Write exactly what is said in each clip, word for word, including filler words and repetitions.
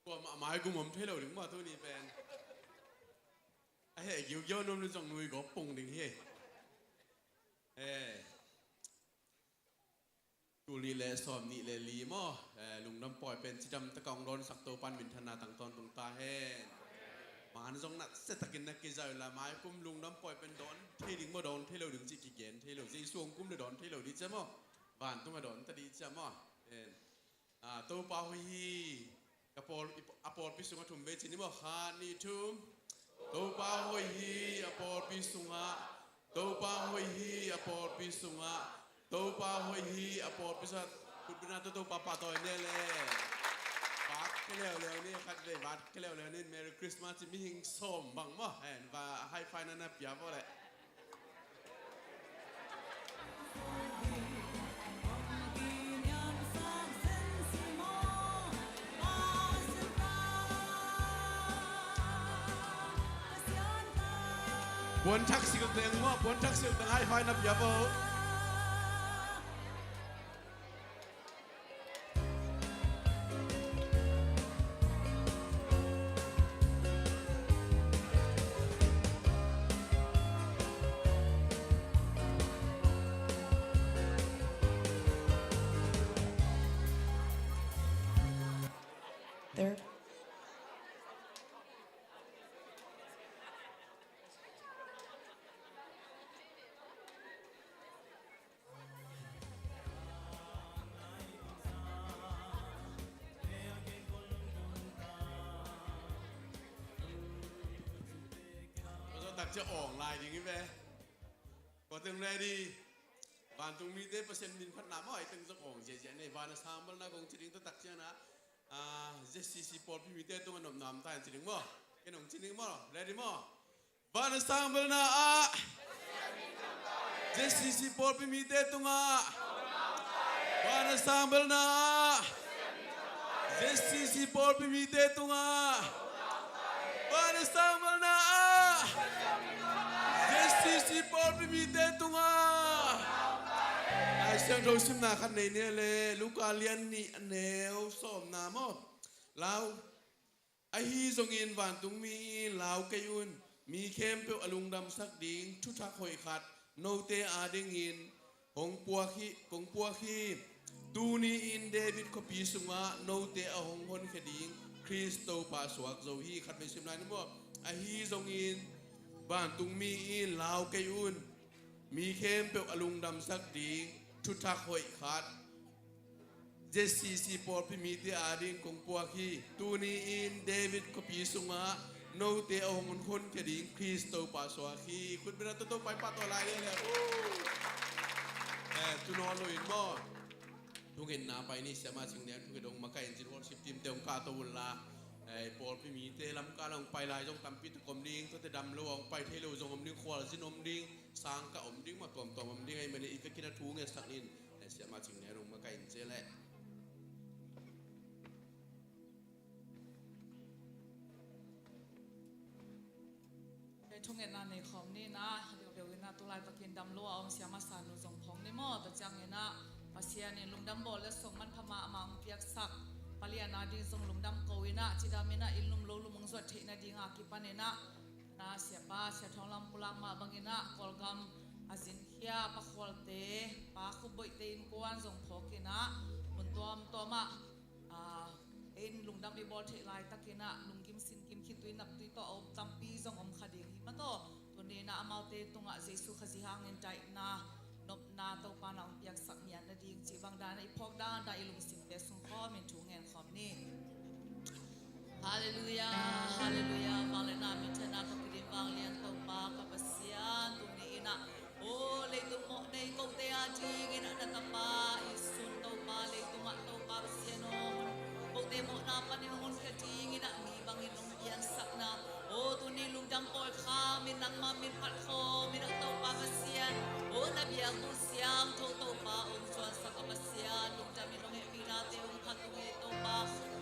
Kuamah maigum om thei lo ding maw tuni pen. A heh giugiau nuam le zong nui gawp pung ding hi. Eh. Tul nih le sawm nih le li maw, eh, lungdam pawi pen cidam taka hong dawnsak Topa'n minthanna tang tawntung ta hen. Man zong natsia takin na kizai uh la, maikum lungdam pawi pen dawn thei ding maw, dawn thei lo ding cih kigen thei lo. Jesu hong kum le dawn thei lo dih cia maw. Vantung a dawn ta dih cia maw. Eh, ah, Topa hoih hi. Ka pawl, a pawlpi sungah thum vei ci ni maw, khat nih thum. Topa hoih hi a pawlpi sungah. Topa hoih hi a pawlpi sungah. Topa hoih hi a pawlpi sungah. Kutbina tawh Topa pahtawi ni le. Vat kei leuleu ni, khat vei vat kei leuleu ni. Merry Christmas ci, mihing sawm bang maw. Hen va high five na na pia maw le. Puan thak silh teng maw, puan thak silh teng high five na pia bo. There. Tua tak ciang awng lai ding hi ve. Tua teng ready. Vantung mite Pasian min phatna maw, ei teng zong awng ziahziah nei. Van a sangbalna kong ci ding tua tak ciang na, ah, Z C C pawlpi mite tungah nopna om ta hen ci ding maw. Ken hong ci ding maw. Ready maw. Van a sangbalna ah Z C C pawlpi mite tungah. Van a sangbalna ah Z C C pawlpi mite tungah. Van a sangbalna ah Z C C pawlpi mite tungah. Lai Siangtho simna khat nei ni le, Luka lian nih a neu sawmna maw. Lau. Ahi zongin vantungmi in lau kei un, mi khempeuh a lungdamsak ding thuthak hoih khat note adingin hong puak hi, kong puak hi. Tuni-in David khuapi sungah note a hong honkhia ding Khrist Topa suak zo hi. Khat vei sim lai ni maw. Ahi zongin vantungmi in lau kei un, mi khempeuh a lungdamsak ding thuthak hoih khat Z C C pawlpi mite ading kong puak hi. Tuni-in David khuapi sungah note a hong honkhia ding Khrist Topa suak hi. Khutbena tawh Topa i pahtawi lai lele. Eh, tunawn lo in maw. Thungetna pai ni, siama cing neng thunget hong makaih in cin worship team te hong kahto unla. Eh, pawlpi mite lamkal hong pai lai zong tampi tak om ding, tuate dam lo hong pai thei lo zong om ding, khualzin om ding, sangkah om ding, mah tuamtuam om ding ahih manin i vekin a thungetsak ning. Siama cing neng hong makaih in ci leh. Thungetna nei khawm ni na, leuleu in a tu laitakin dam lo a om siama sanu zong phong ni maw. Tua ciangin a Pasian in lungdam bawl le sawm manpha mahmah hong piaksak palian ading zong lungdam ko in a, cidam in a inn lum lo lum hong zuat theih nading a kipan in a, na siapa, Sia Thawng Lam pulak mah bangin a Kawlgam a zinkhia Pa Khualte, Pa Khupboihte innkuan zong phawk in a, mun tuamtuam ah, ah, ei in lungdam i bawl theih laitakin a, lunggim singgim khitui naptui tawh a om tampi zong om kha ding hi mah tawh. Tuni in a amaute tungah Jesu Khazih hangin daihna, nopna Topa na hong piaksak ngiat nading cih bang dan a i phawk dan dan i lungsimte sung khawm in thu ngen khawm ni. Halleluiah, halleluiah. Vangliatna minthanna ka kidim vanglian Topa ka Pasian, tuni in a, o, leitung mawh nei kote adingin a na tapa i sun Topa, leitungah Topa Pasian aw, kote mawhna panin hong honkhia dingin a mi bangin hong piansakna, o, tuni lungdam pawi kham in nangma min phat khawm in a Topa Pasian, o, na biakbuk siangtho Topa hong zuansak a Pasian, lungdam in hong hehpihnate hong phat ung e Topa.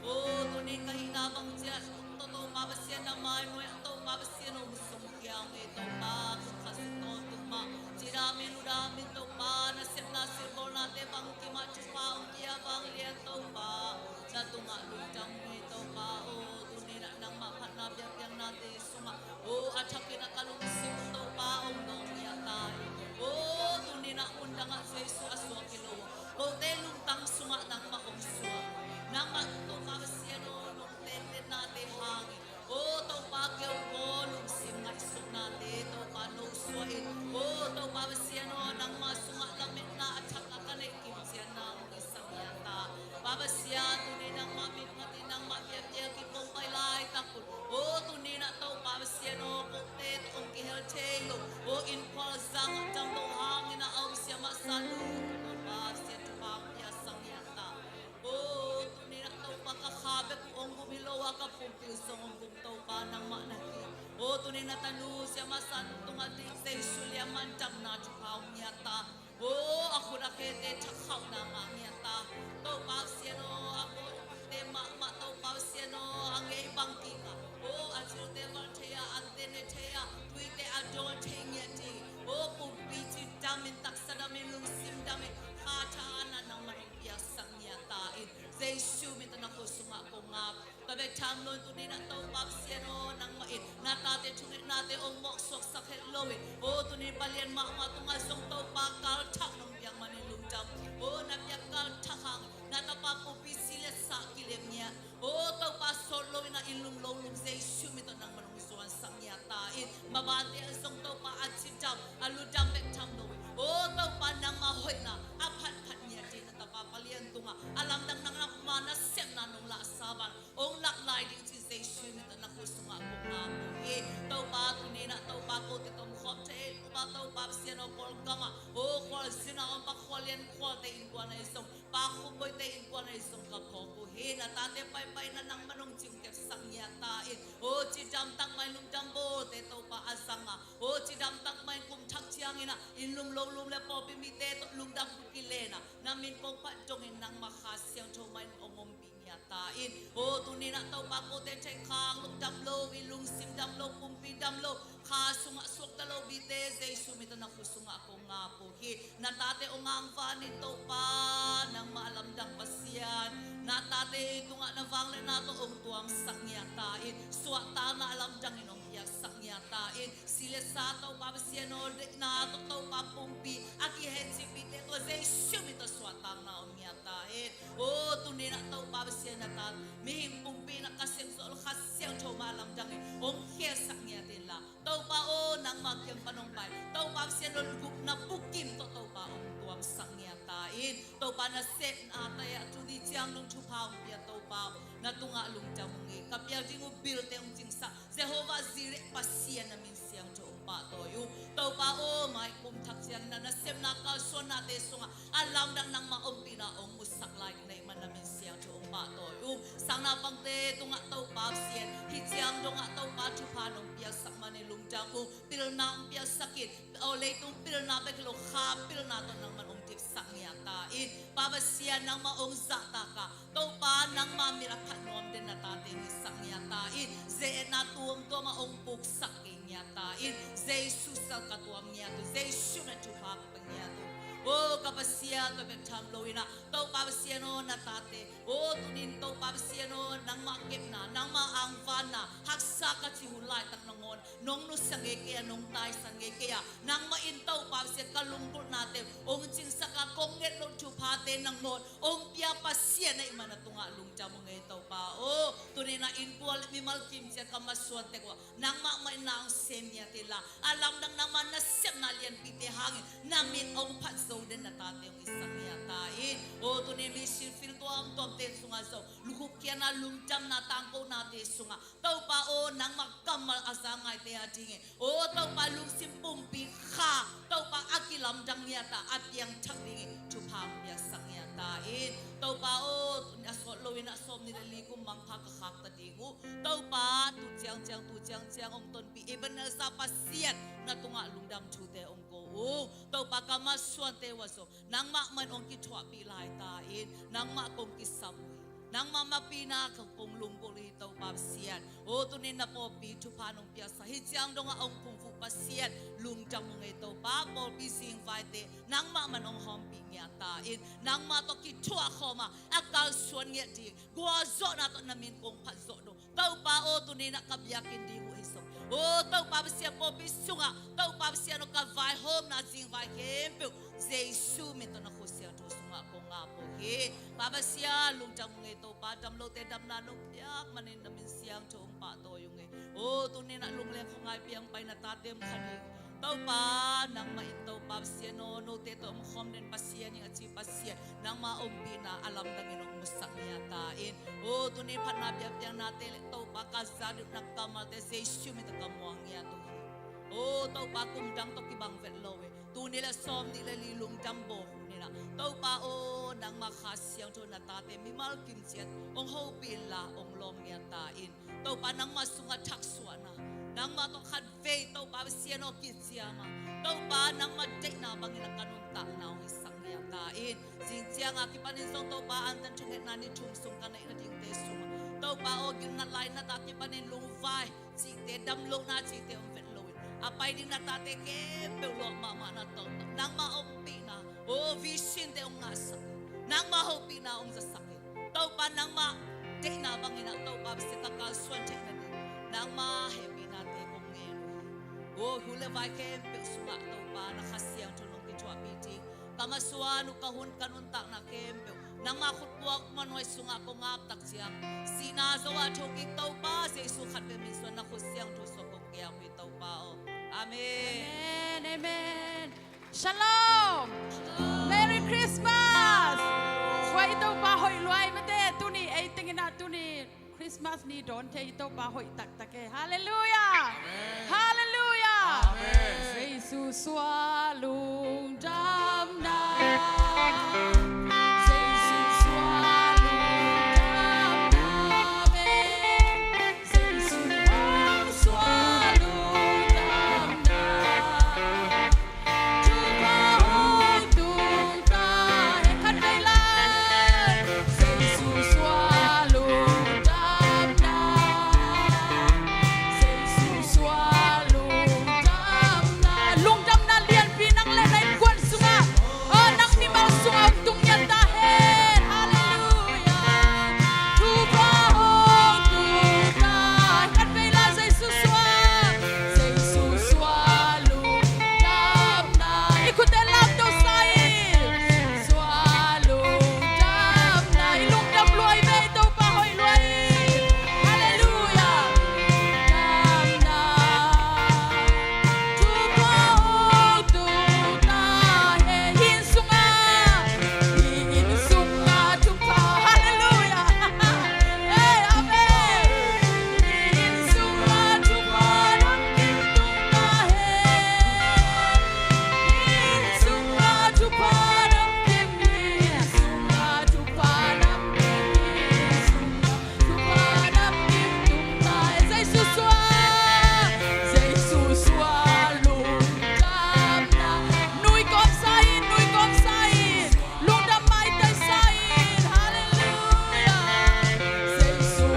O, tuni ka hihna bang ciat Topa Pasian na maimuai ah Topa Pasian hong sungkhia ung e Topa. Kha sung tawntung mah, cidam in, udam in Topa, na sepna silbawlnate bang kimah thupha hong pia vanglian Topa. Na tungah Dang mi Topa aw, tuni-in ah nangmah phatna biakpiaknate sungah aw, a thakin ah ka lungsim uh Topa hong dawng ngiat ta hi. Aw, tuni-in ah mundang ah Jesu a suak hi lo uh, kote lungtang sungah nangmah hong suak. Nangmah Topa Pasian aw, nong teentetnate hangin aw Topa, kei hong lungsim ngaihsutnate Topa no suah in, aw Topa Pasian aw, nangmah sungah lametna a thak a ka neih kim ciatna hong i sak ngiat ta. Pa Pasian, tuni nangmah min phatin nangmah biakpiak in kong pai laitak un, aw tuni-in ah Topa Pasian aw, kote tawh hong kihel thei lo, aw innkhual zang ah damdawi hangin ah a om siamah sanu Topa Pasian, thupha hong pia sak ngiat ta. Aw tuni-in ah Topa, ka kha bek uh hong gum hi lo a, ka pumpi uh zong hong gum Topa nangmah na hi. Aw tuni-in ah tanu siamah sanu tungah ding Jesu lian mantamna thupha hong ngiat ta. Aw a khut a khete thak khauhna ngah ngiat ta. Topa Pasian aw, a kawlte mahmah Topa Pasian aw, a ngei bang kik a, aw a cilte valh thei a, an tene thei a, tuite a dawl thei ngiat ding, aw pumpi cidam in, taksa dam in, lungsim dam in, kha thahatna nangmah hong piaksak ngiat ta in, Jesu min tawh na khut sungah kong ap. Ka bek tham lo in tuni-in ah Topa Pasian aw, nangmah in na tate thungetnate hong mawhsuaksak het lo in, aw tuni-in palian mahmah tungah zong Topa kalthak nong piak manin lungdam. Aw na piak kalthak hangin na tapa pumpi si le sa kilem ngiat. Aw Topa, sawt lo-in ah inn lum lo lum Jesu min tawh nangmah hong zuansak ngiat ta in, mabante ah zong Topa a cidam a ludam bek tham lo in, aw Topa nangmah hoihna a phatphat ngiat ding, na tapa palian tungah a lamdang nangmah nasepna nong lahsa bang hong lak lai ding ci Jesu min tawh na khut sungah kong ap uh hi. Topa tuni-in ah Topa, kote tawh hong khawm thei Topa, Topa Pasian aw, Kawlgam ah aw khualzin a om pa Khuallian Khualte innkuan ahi zong, pa Khupboite innkuan ahi zong ka phawk uh hi. Na tate paipaina nangmah hong cingkepsak ngiat ta in, aw cidam tak mah in lungdam bawlte Topa a zang a, aw cidam tak mah in kum thak ciangin ah inn lum lo lum le pawlpi mite tawh lungdam kilen a, na min kong phat dongin nangmah Kha Siangtho mah in hong ompih ngiat ta in, aw tuni-in ah Topa, kote thei khak lo, dam lo, i lungsim dam lo, pumpi dam lo, kha sungah suakta lo mite Jesu min tawh na khut sungah kong ap uh hi. Na tate hong angvan in Topa, nangmah a lamdang Pasian, na tate tungah na vangliatna tawh hong tuamsak ngiat ta in, suahtakna a lamdang in hong piaksak ngiat ta in, si le sa Topa Pasian aw, deihna tawh Topa pumpi a kiheici mite tawh Jesu min tawh suahtakna om ngiat ta in. Aw tuni-in ah Topa Pasian, na ta mihing pumpi in ah ka sepzawh lo, Kha Siangtho mah a lamdang in hong khelsak ngiat inla, Topa aw, nangmah kiang pan hong pai Topa Pasian aw, gupna bukim tawh Topa hong tuamsak ngiat ta in, Topa nasepnate ah tuni ciang dong thupha hong pia Topa aw, na tungah lungdam ung ei. Ka piak ding uh bilte hong cingsak Jehovah Jireh Pasian, na min siangtho hong pahtawi ung. Topa aw, mai kum thak ciangin ah nasepna kalsuannate sungah a lamdang nangmah ompihna hong musak lai ding na hih man na min siangtho hong pahtawi ung. Sangnaupangte tungah Topa Pasian, hih ciang dongah Topa thupha nong piaksak manin lungdam ung. Pilna hong piaksak in, aw leitung pilna bek hi lo, kha pilna tawh nangmah hong diksak ngiat ta in. Pa Pasian, nangmah hong zahtak a, Topa nangmah mit a phat nuam den na tate hong hisak ngiat ta in, ze-etna tuamtuam ah hong puksak kei ngiat ta in, Jesu salka tuam ngiat uh, Jesu min thupha pia ngiat uh. Aw ka Pasian, tua bek tham lo-in ah Topa Pasian aw, na tate aw, tuni-in Topa Pasian aw, nangmah kepna, nangmah angvanna, haksa ka cih hun laitak nangawn nong nusia ngei kei a, nong taisan ngei kei a, nangmah in Topa Pasian ka lunggulhnate hong cingsak a, kong nget loh thuphate nangawn hong pia Pasian na hih man na tungah lungdam ung ei Topa aw. Tuni-in ah innkuan le mimal kim ciat ka masuan tek uh ah, nangmah mah in na hong sem ngiat inla, a lamdang nangmah nasepna lianpite hangin na min hong phat zo den na tate hong hisak ngiat ta in. Aw tuni-in mission field tuamtuamte sungah zong lukhupkhiatna, lungdamna, tangkonate sungah Topa aw, nangmah kammal a za ngaite adingin, aw Topa, lungsim pumpi kha Topa a kilamdang ngiat a, a piangthak dingin thupha hong piaksak ngiat ta in. Topa aw, tuni a sawt lo-in ah sawmnih le li kum mangpha ka khakta ding uh. Topa, tu ciangciang, tu ciangciang hong tonpih Ebenezer Pasian, na tungah lungdam thute hong ko ung. Topa, ka masuante uh ah zong nangmah mah in hong kithuahpih lai ta in, nangmah kong kisam uh hi. Nangmah makpina kong lunggulh hi Topa Pasian. O, tuni na pawlpi thupha nong piaksa hi ciang dongah hong phungvuh Pasian, lungdam ung ei Topa. Pawlpi zingvaite nangmah man hong hawmpih ngiat ta in, nangmah tawh kithuah khawm a, a kalsuan ngiat ding gualzawhna tawh na min kong phat zawh dong Topa aw, tuni na ka biakinn ding uh hi sung. O Topa Pasian, pawlpi sungah Topa Pasian aw, ka vaihawmna zingvai khempeuh Jesu min tawh na khut siangtho sungah kong ngap uh hi. Pa Pasian, lungdam ung ei Topa, dam lote damna nong piak manin na min siangtho hong pahtawi ung ei. O, tuni na lungleng khuangai piang pai na tate om kha ding. Topa, nangmah in Topa Pasian aw, note tawh om khawm den Pasian ing a ci Pasian, nangmah ompihna a lamdangin hong musak ngiat ta in. O, tuni phatna biakpiaknate le Topa ka za ding na kammalte Jesu min tawh ka muang ngiat uh hi. O Topa, kum dang tawh kibang vet lo e. Tul nih le sawmnih le li lungdam bawl hun in ah, Topa aw, nangmah Kha Siangtho na tate mimal kim ciat hong hopih inla hong lawm ngiat ta in. Topa, nangmah sungah thaksuahna, nangmah tawh khatvei Topa Pasian aw kiciam a, Topa, nangmah deihna bangin a ka nuntakna hong hisak ngiat ta in. Zing ciang a kipanin zong Topa, antan thungetna ni thum sung ka neih nadingte sungah, Topa aw, gilnat lainat a kipanin lungvai cihte, damlohna cihte hong vet loin, a pai ding na tate khempeuh luah mahmah na tawh, nangmah ompihna, o, vision te hong ngahsak, nangmah hopihna hong zasak in. Topa, nangmah deihna bangin ah Topa Pasian ka kalsuan theih nading nangmah hehpihnate kong ngen uh hi. O, hu le vai khempeuh sungah Topa na Kha Siangtho nong kithuahpih ding, ka masuan uh, ka hun, ka nuntakna khempeuh nangmah khutpuak manuai sungah kong ap tak ciang, sihna zo ah thokik Topa Jesu khat peuh min suan na khut siangtho sungah kong kiap hi Topa aw. Amen. Amen, amen. Shalom. Merry Christmas. Khuai Topa hoih luai mate, tuni ei tengin ah tuni Christmas ni dawn thei Topa hoih taktak e. Halleluiah. Amen. Halleluiah. Amen. Jesu suah lungdamna. Jesu suah lungdamna. Amen. Jesu suah lungdamna. Thupha hong tung ta hen. Khatvei lai. Jesu suah lungdamna. Jesu suah lungdamna. Lungdamna lianpi nang le na innkuan sungah, aw, nang mimal sungah hong tung ngiat ta hen. Halleluiah. Thupha hong tung ta hen. Khatvei lai. Jesu suah. Jesu suah lungdamna. I khutte lamto sa in. Suah lungdamna. I lungdam luai ve, Topa hoih luai. Halleluiah. Lungdamna. Thupha hong tung ta hen. Hih inn sungah. Hih inn sungah thupha. Halleluiah. Hey, amen. Hih inn sungah thupha namkim tung ta hen. Hih inn sungah thupha namkim, hih inn sungah thupha namkim, hih inn sungah thupha namkim tung ta hen. Jesu suah, Jesu suah lungdamna. Nui kawm sa in, nui kawm sa in. Lungdam maitei sa in. Halleluiah. Jesu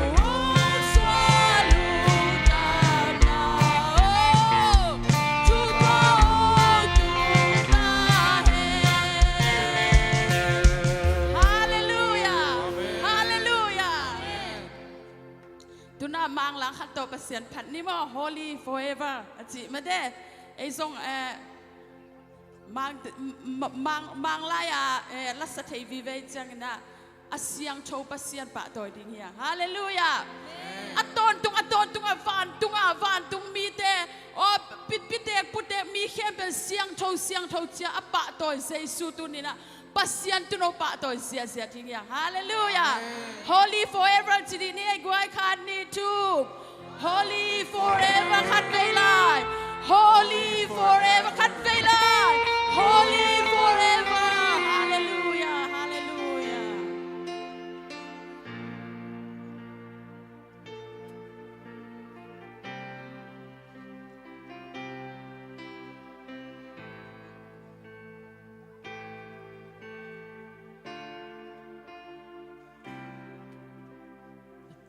suah lungdamna. Oh, thupha hong tung ta hen. Halleluiah. Halleluiah. Tuna Mangla khat tawh Pasian phat ni maw, Holy Forever a cih mate. Ei zong, eh, Mang, m-, m-, mang, Manglai ah, eh, la sa thei vive ciangin ah, a siangtho Pasian pahtawi ding hi hang. Halleluiah. Amen. A tawntung, a tawntung ah vantung ah, vantung mite, aw, pi-, pitek putek mi khempeuh siangtho, siangtho ci-a a pahtawi Jesu tuni-in ah Pasian tuuno pahtawi ziahziah ding hi hang. Halleluiah. Amen. Holy forever ci dih ni, ei guai, khat, nih, thum. Holy forever, khat vei lai. Holy forever, khat vei lai. Holy forever. Halleluiah, halleluiah.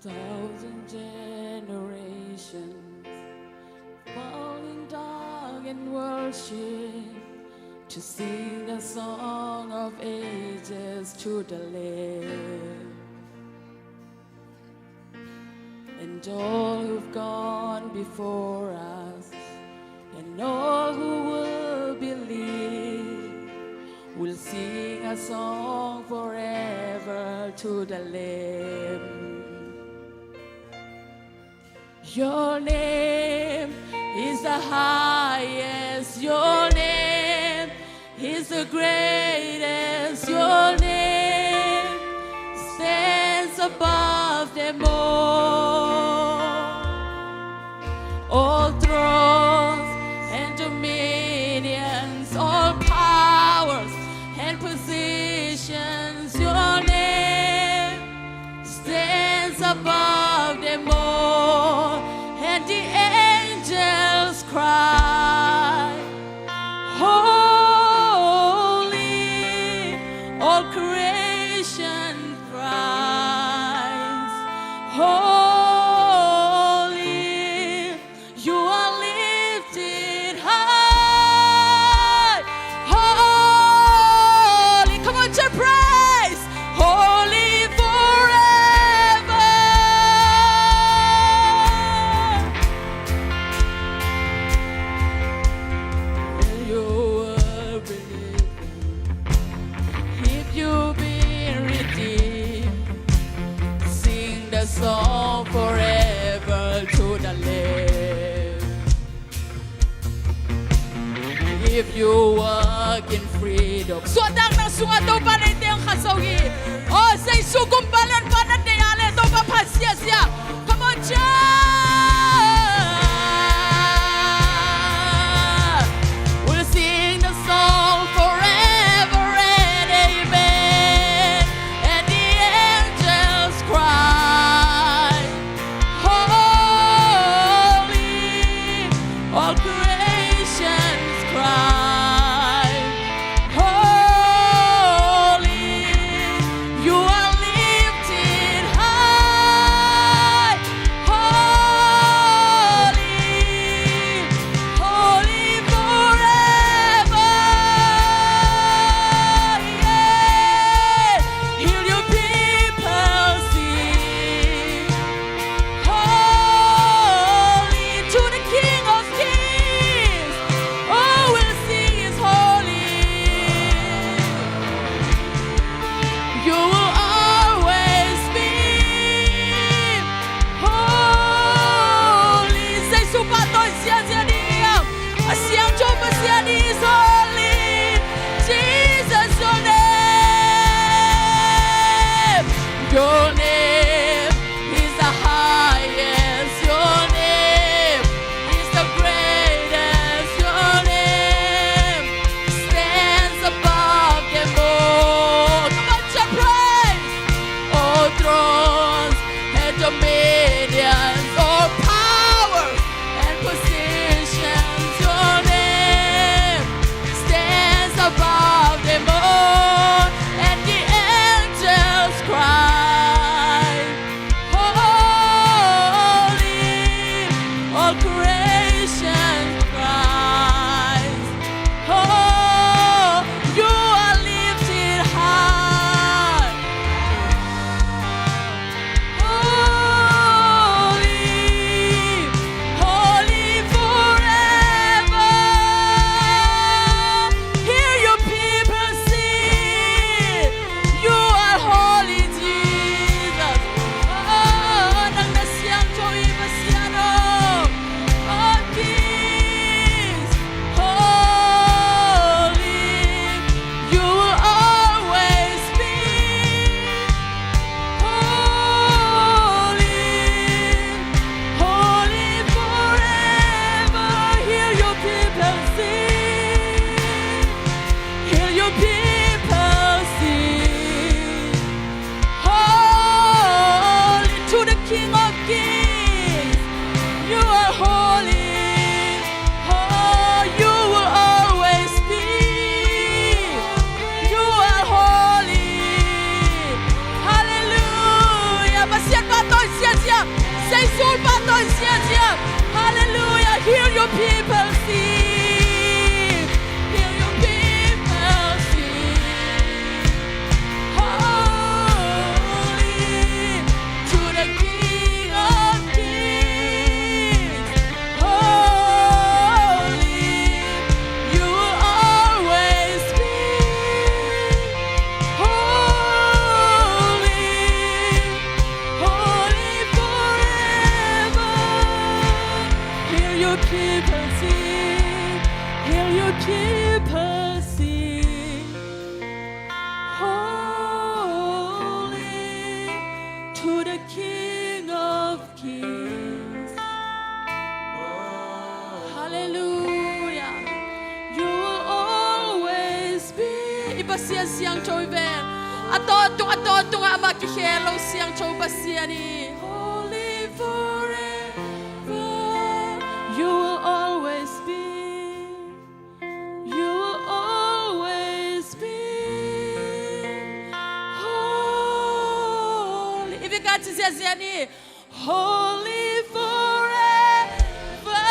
Thousand generations falling down in worship to sing the song of ages to the Lamb. And all who've gone before us, and all who will believe, will sing a song forever to the Lamb. Your name is the highest. Your name is the greatest. Your name stands above them all. All thrones and dominions, all powers and positions, your name stands above them all. And the angels cry, "Holy." All creation cries, "Holy." You are lifted high. Holy. Come on, church, praise. Holy forever. You were redeemed. If you've been redeemed, sing the song forever to the Lamb. If you walk in freedom. Suahtakna sungah Topa neite hong khat zo hi. O, Jesu gumpa lianpa na deih a leh Topa phat ziahziah. Come on, church. We'll sing the song forever and amen. And the angels cry, "Holy." All creations cry, "Holy." You are lifted high. Holy, holy forever. Yeah. Hear your people sing. Holy to the King of Kings. All will sing is holy. You will always be holy. Jesu pahtawi ziahziah ding. A siangtho Pasian is holy. Jesus, your name. Your name is the highest. Your name is the greatest. Your name stands above them all. Come on, church, praise. All thrones and dominions, all powers and positions, your name stands above them all. And the angels cry, "Holy." All creation cries, "Oh, you are lifted high." Holy, holy forever. Hear your people sing. You are holy, Jesus. Oh, nang na siangtho hi, Pasian aw. Oh, Kings, holy, you will always be holy, holy forever. Hear your people sing. Hear your people sing. Holy to the King of Kings. You are holy. Oh, you will always be. You are holy. Hallelujah. Pasian pahtawi ziah people sing. Hear your people sing. Holy to the King of Kings. Holy, you will always be. Holy, holy forever. Hear your people sing. Hear your people sing. Holy to the King of Kings. Hallelujah. You will always be. I Pasian siangtho i vel. A tawntung, a tawntung ah amah kikhel lo siangtho Pasian hi. Holy forever. You will always be. You will always be holy. I biakna ci ziazia ni. Holy forever.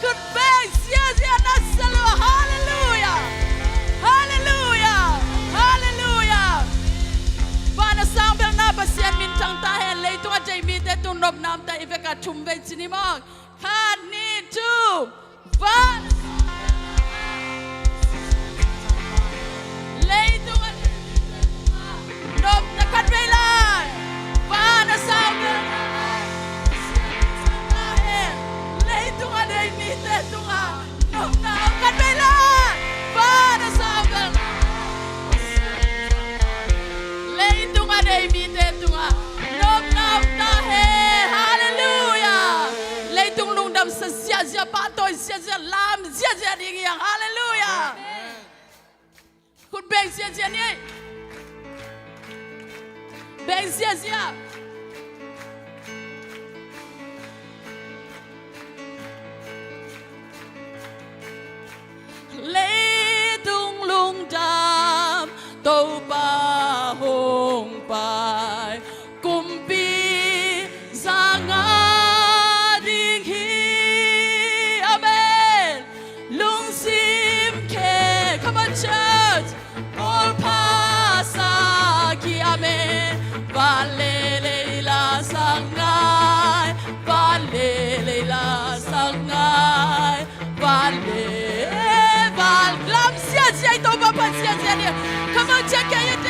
Khut beng ziazia na sa lua. Hallelujah. Hallelujah. Hallelujah. Van a sang belhna Pasian min thang ta hen. Leitung a deih mite tung nopna om ta, i biakna thum vei ci ni maw. Khat, nih, thum. Van. Leitung a nopna khat vei lai. Van a sang belhna. Leitung a deih mite tungah nopna om khat vei lai. Van a sang belhna. Leitung a deih mite tungah nopna om ta hen. Hallelujah. Leitung lungdamsa ziahziah, pahtawi ziahziah, lam ziahziah ding hi hang. Hallelujah. Khut beng ziahziah ni. Beng ziahziah. Leitung lungdam Topa hong pai, kumpi za nga ding hi. Amen. Lungsim khe, come on church. Pawlpha sa ki, amen. Van le lei la sang ngai, van le lei la sang ngai, van le van lam ziahziah, i Topa phat ziahziah ni. Come on, check it.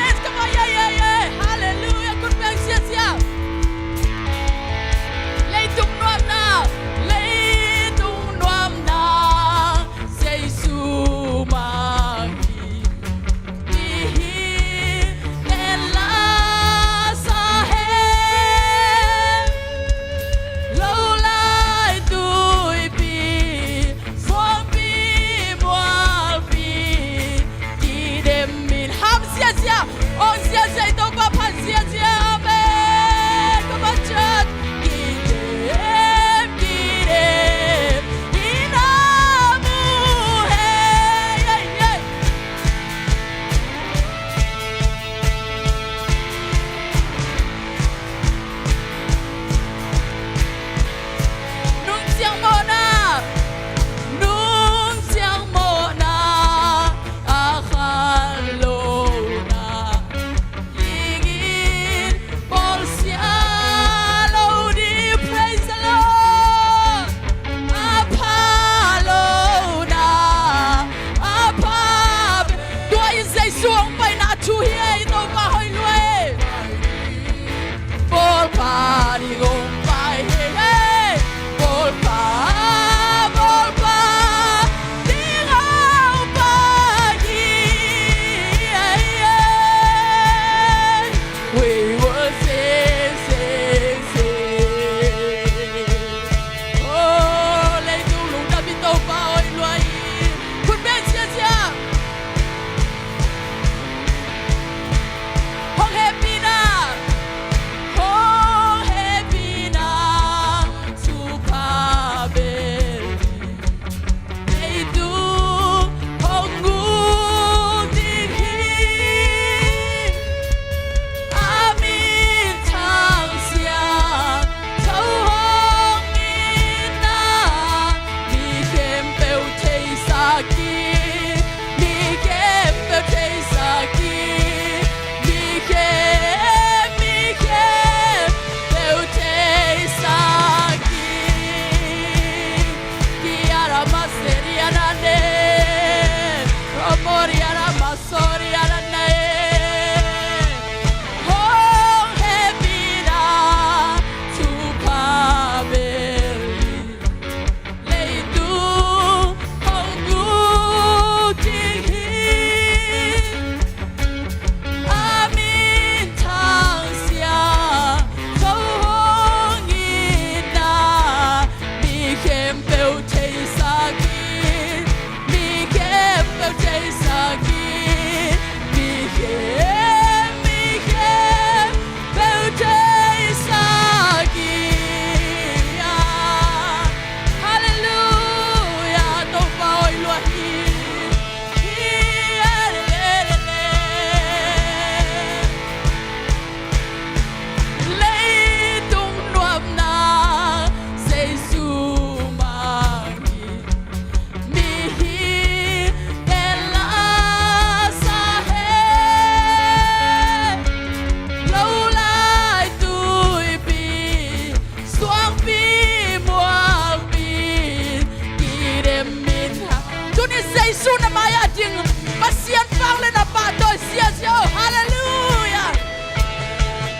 ding Pasian vanglian a pahtawi ziazia. Oh, halleluiah.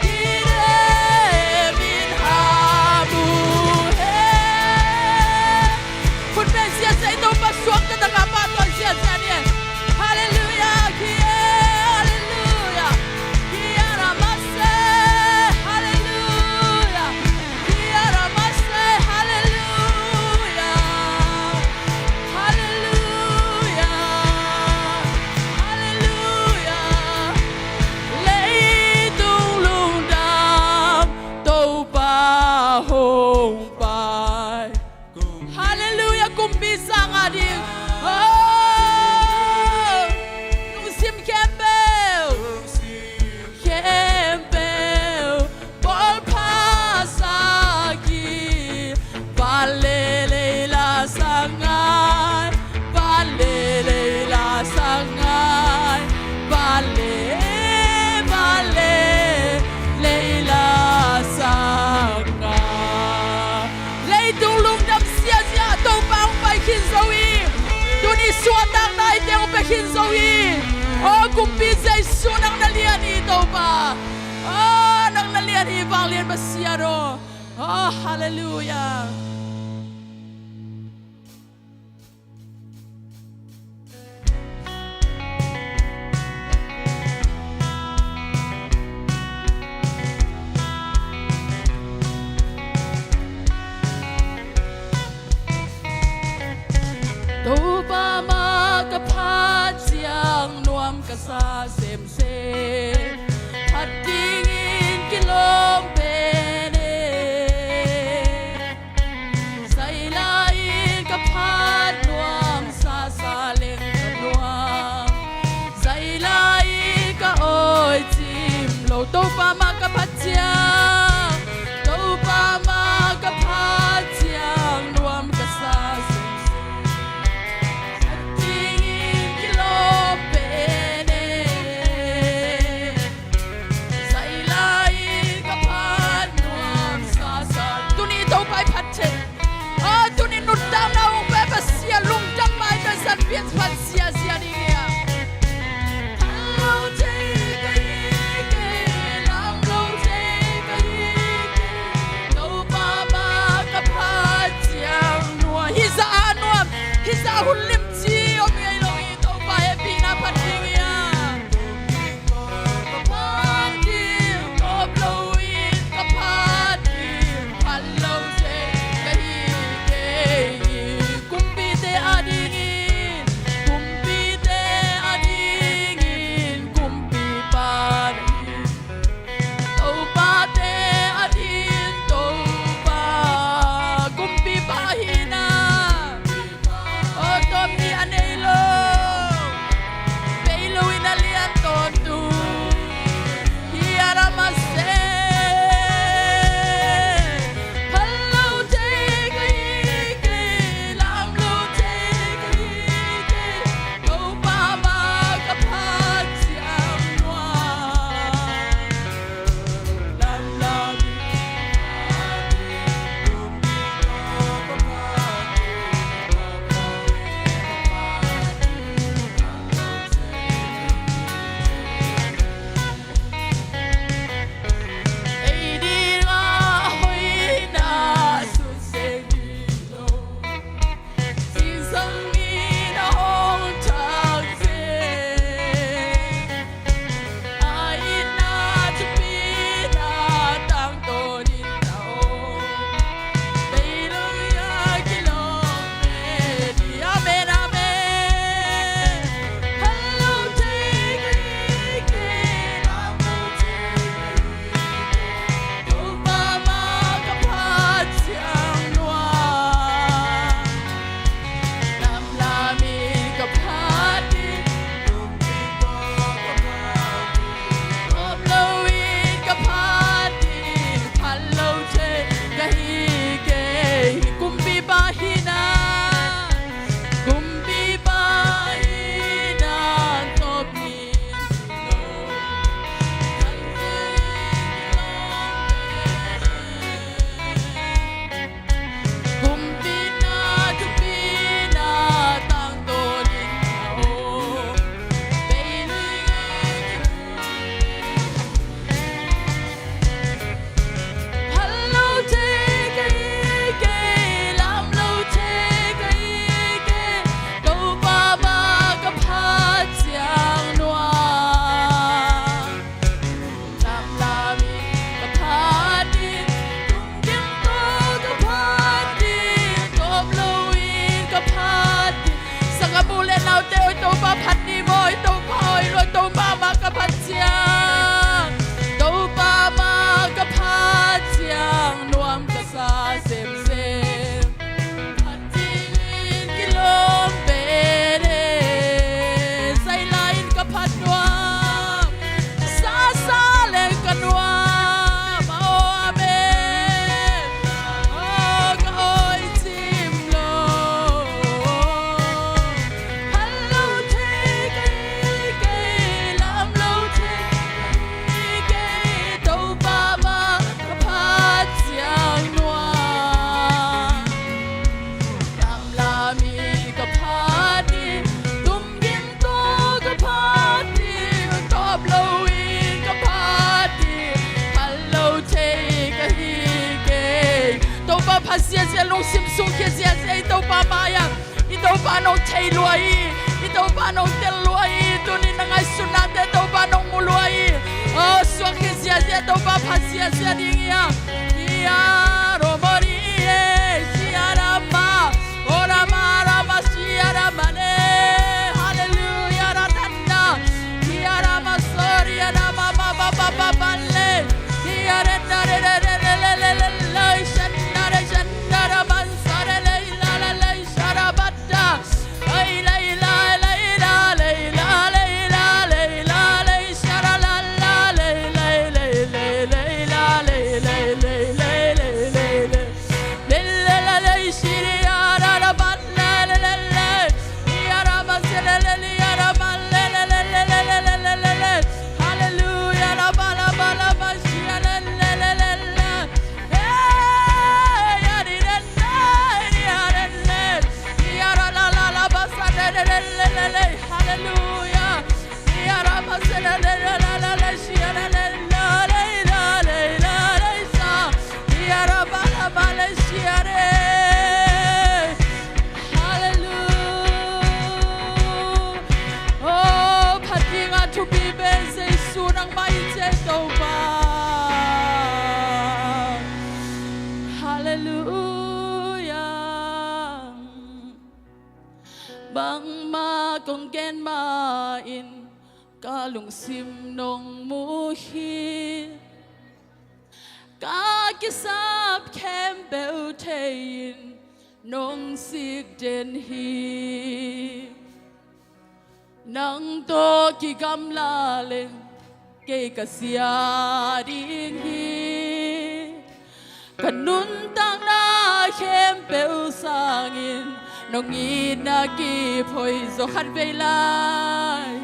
Kidem in ham uh hen. Khut beng ziazia, i Topa suakta taka pahtawi ziazia ni. Halleluiah. Ki, halleluiah. Ki ara mase. Halleluiah. Ki ara mase. Halleluiah. Halleluiah. Halleluiah. Leitung lungdam Topa hong pai. Halleluiah. Kumpi sang a ding. Oh, lungsim khempeuh, khempeuh, bawlpha sa ki. Van le leila sang ngai, van le leila sang ngai, van le, van le leila sang ngai. Leitung lungdam ziazia Topa hong pai khin zo hi. Tuni suahtakna i teng hong pia khin zo hi. Aw kumpi Jesu, nang na lian hi Topa. Aw nang na lian hi, vanglian Pasian aw. Aw, halleluiah. Topa mah ka phat ciang nuam ka sa semsem, phat dingin kilawm pen e. Zai lai-in ka phat nuam, sasa leng ka nuam. Zai lai-in ka awi cim lo, Topa mah ka phat ciang, Topa mah ka phat ciang nuam ka sa semsem. Phat dingin kilawm pen e. pha ziazia, lungsim sungkhia ziazia i Topa mai-ah. I Topa nong thei lua hi. I Topa nong tel lua hi. Tuni na ngaihsutnate Topa nong mu lua hi. O, suakkhia ziazia, Topa pha ziazia ding hi a. Ia, romori e, siarama, orama, rama, siaramane. Hallelujah, ratanda. Ia, rama, sori, arama, ma, ba, ba, ba, ba, le. Ia, re, na, re, re, re, le, le, le, le, le, shan, na, re, shan, na, ra, ban, sa, re, le, la, la, le, sha, ra, ba, da. Hallelujah. Hallelujah. Oh, phat dinga thupi pen Jesu nangmah hi, Topa. Hallelujah. Bangmah kong gen ma-in ka lungsim nong mu hi. Ka kisap khempeuh thei-in nong sik den hi. Nang tawh kigamla leng kei ka sia ding hi. Ka nuntakna khempeuh sangin nong itna kip hoih zaw. Khatvei lai.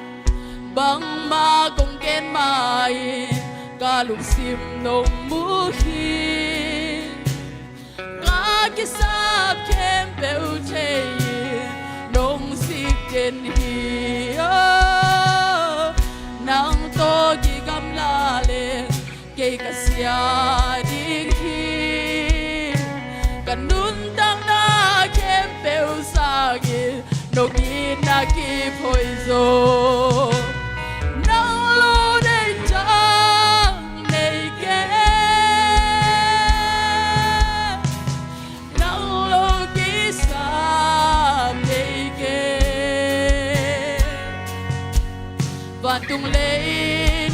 Bangmah kong gen ma-in ka lungsim nong mu hi. Ka kisap khempeuh thei-in nong sik den hi. Oh, nang tawh kigamla leng kei ka sia ding hi. Ka nuntakna khempeuh sangin nong itna kip hoih zaw. Nang lo deih ciang nei kei. Nang lo kisam nei kei. Vantung leinuai-ah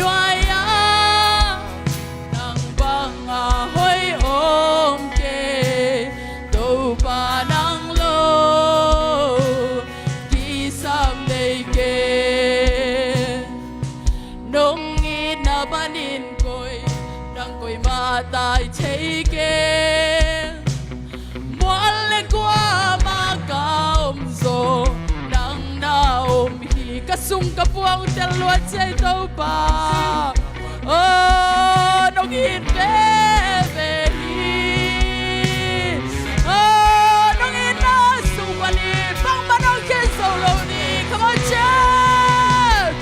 nang banga hoih om kei. Topa nang lo kisam nei kei. Nong itna panin koi, nang koi mah tai thei kei. Mual le kuamah ka om zaw nang na om hi. Ka sung ka puang tel luat ciai Topa. Oh, nong it veve hi. Oh, nong itna sung panin bangmah nong khen zo lo ni. Come on, church.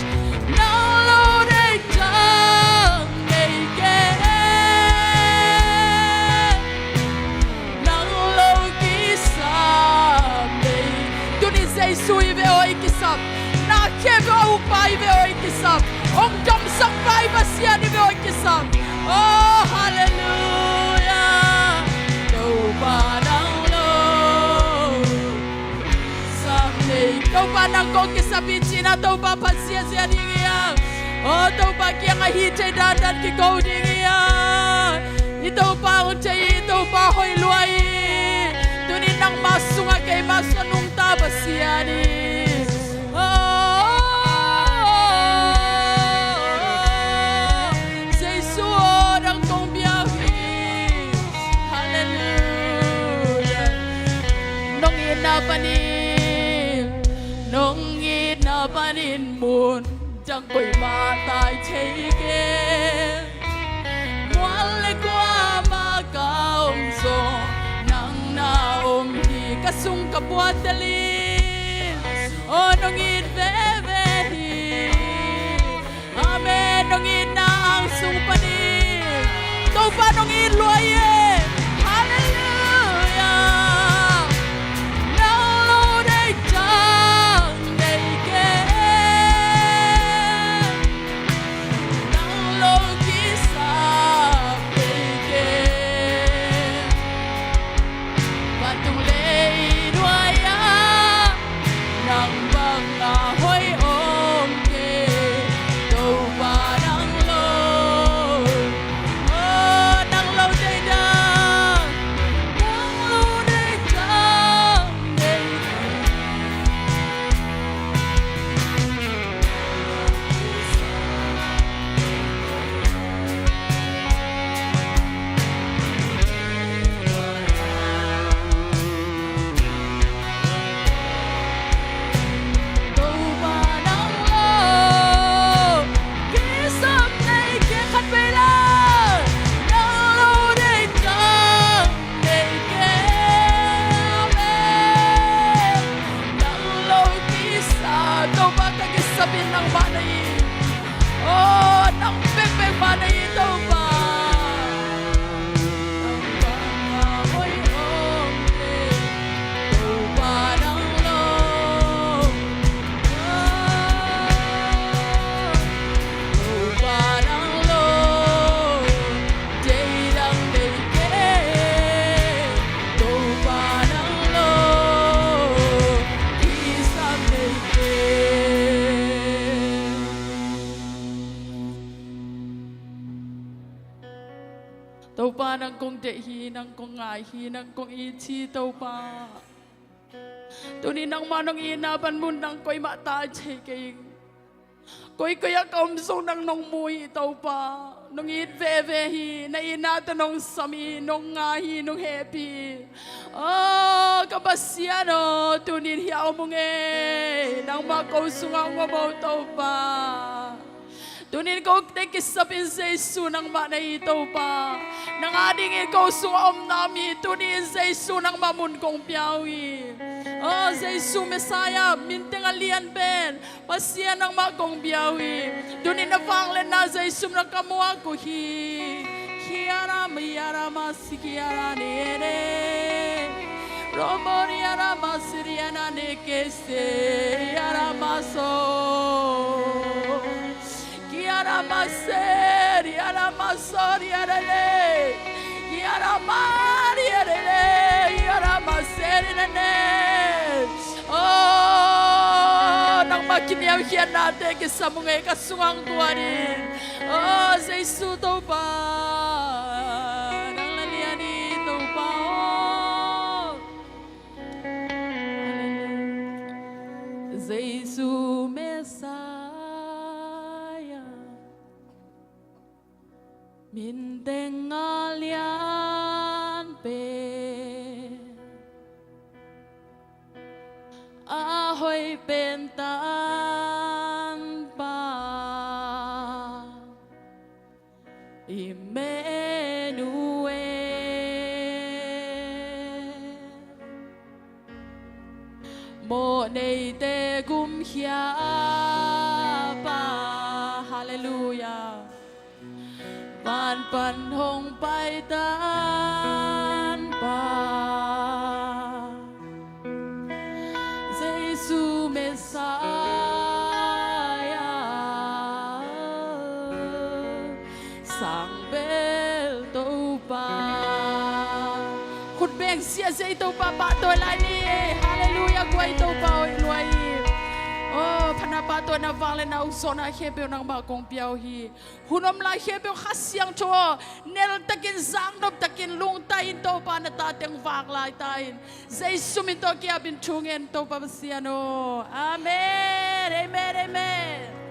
Nang lo deih ciang nei kei. Nang lo kisam nei. Tuni Jesu i ve aw i kisam. Na khempeuh a ukpa i ve aw i kisam. Hong damsakpa i Pasian i ve aw i kisam. Oh, hallelujah. Topa nang lo kisam nei. Topa nang kong kisap hi cihna Topa phat ziazia ding hi a. Oh, Topa kiangah hih thei dandan kiko ding hi a. I Topa hong thei hi, i Topa hoih lua hi. Tuni nangmah sungah keimah sung nungta Pasian hi. Oh, Jesu aw, nang kong biak hi. Hallelujah. Nong itna panin, nong itna panin mun dang koi mah tai thei kei. Mual le kuamah ka om zaw nang na om hi. Ka sung ka puan tel in. Oh, nong it veve hi. Amen. Nong itna ang sung panin Topa nong it lua hi. Hallelujah. kong deih hi, nang kong ngai hi, nang kong it hi Topa. Tuni nangmah nong itna pan mun dang koimah ta thei kei ing. Koikoi ah ka om zong nang nong mu hi Topa. Nong it veve hi, na itna tawh nong sam hi, nong ngai hi, nong hehpih hi. Aw ka Pasian aw, tunin hih a om ung ei. Nangmah ko sungah hong om aw Topa. Tunin kote kisapin Jesu nangmah na hi Topa. Nang adingin ko sungah omna om hi. Tunin Jesu nangmah mun kong pia uh hi. Aw Jesu Messiah, minteng a lian pen Pasian nangmah kong bia uh hi. Tunin na vangliatna Jesu min tawh ka muak uh hi. Kiara miara masi kiara nene. Romoni ara masiri ana nekese ara maso. Kiara maseri ara masori ara le. Kiara mari ara le. Kiara maseri nene. Oh, nangmah kiniamkhiatnate kisam ung ei, ka sungah hong guan in. Oh Jesu Topa, nang la lian hi Topa aw. Jesu Messiah. Minteng a lian pen, a hoih pen Tanpa Emmanuel. Mawhneite gumkhia pa, halleluiah. Van pan hong pai Tanpa, Jesu Messiah. Sang bel Topa. Khut beng ziahziah i Topa pahtawi lai ni. Halleluiah, guai Topa hoih lua hi. Oh, phatna pahtawina vangliatna ukzawhna khempeuh nangmah kong pia uh hi. Hun om lai khempeuh Kha Siangtho neltakin zaknop takin lungta in Topa na ta teng vak lai ta in. Jesu min tawh kiapin thu ngen Topa Pasian aw. Amen. Amen. Amen.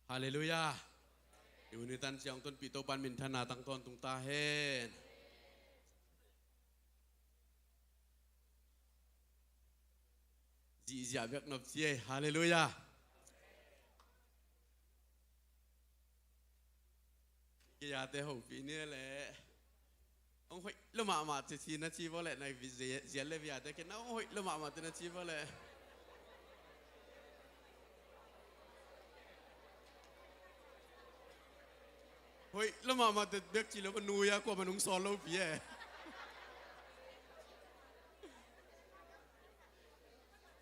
Halleluiah. I hun i tan ciang tonpih Topa in minthanna tang tawntung ta hen. Zihziah bek nop ci ei. Halleluiah. Kei a te hopih ni leh. Hong hoih lo mahmah te ci na ci vua leh, na vi-, zia-, ziat le via te kei na hong hoih lo mahmah te na ci vua leh. Hoih lo mahmah te bek ci lo, nuia kuamah nung sawl lo pi e.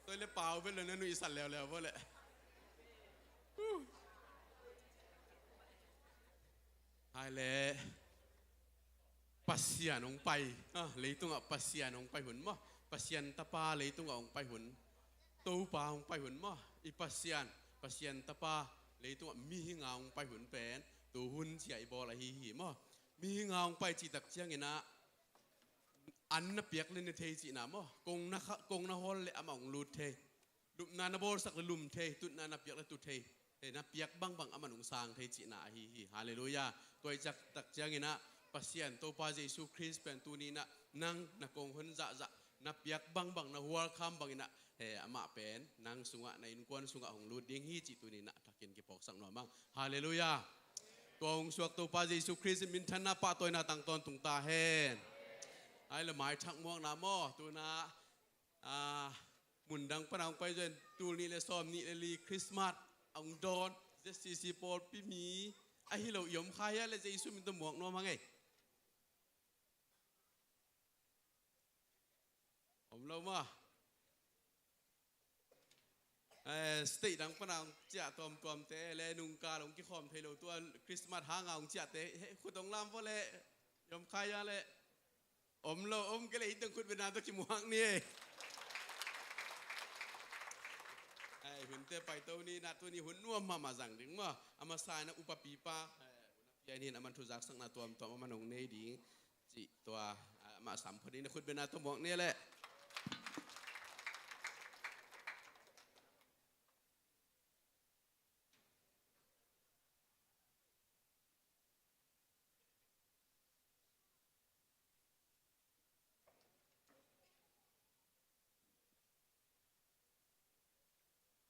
Soi le pau bel le na nuihsat leuleu vua leh. Hai le Pasian hong pai, ah, leitungah Pasian hong pai hun maw? Pasian Tapa leitungah hong pai hun. Topa hong pai hun maw? I Pasian, Pasian Tapa leitungah mihinga hong pai hun pen tu hun cia i bawl ahi hi maw? Mihinga hong pai cihtak cianginah an na piak le ne thei cihna maw? Kong na kha-, kong na hawl le amah hong lut thei. Lupna na bawlsak le lum thei, tutna na piak le tu thei. Eh, na piak bangbang amah nung sang thei cihna ahi hi. Halleluiah. Tua i cihtak cianginah Pasian Topa Jesu Khrist pen tuninah nang na kong hon zahzah, na piak bangbang, na hualkham banginah, eh, amah pen nang sungah, na innkuan sungah hong lut ding hi cih tuninah thakin kiphawksak nuam ang. Halleluiah. Tua hong suak Topa Jesu Khrist in minthanna pahtawina tang tawntung ta hen. Ai le maithak muakna maw? Tunah, ah, mundang pana hong pai zaw in tul nih le sawm nih le li Christmas a hong dawn Z C C pawlpi mi ahi lo i om kha hia le Jesu min tawh muak nuam hang ei. Om lo maw? Eh, state dang pana hong ciah tuamtuamte le nungkal hong kikhawm thei lo, tua Christmas hanga hong ciahte, he, khut hong lam vua le, yom khaya le, om lo, om kei le, iteng khut bena tawh kimuak ni e. Ai, hunte paito ni, na tuni hun nuam mahmah zang ding maw. A masa ina upapipa, eh, hun a pia in, aman thuzaksakna tuamtuam aman hong nei ding. Cih tua, ah, mah sam phot in, a khut bena tawh muak ni le.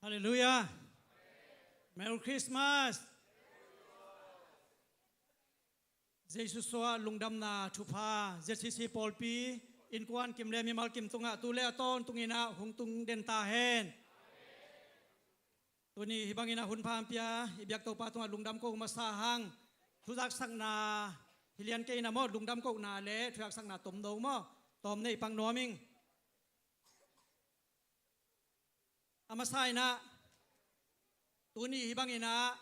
Halleluiah. Merry Christmas. Jesu suah lungdamna thupha, Z C C pawlpi innkuan kim le mimal kim tungah tu le a tawntung inah hong tung den ta hen. Tuni hih bangin a hun pha hong pia i biak Topa tungah lungdam ko masa hang. Thuzaksakna hi lian kei inah maw, lungdam kohna le thuzaksakna tomno maw, tawm nei pang nuam ing. A masa inah tuni hih bang inah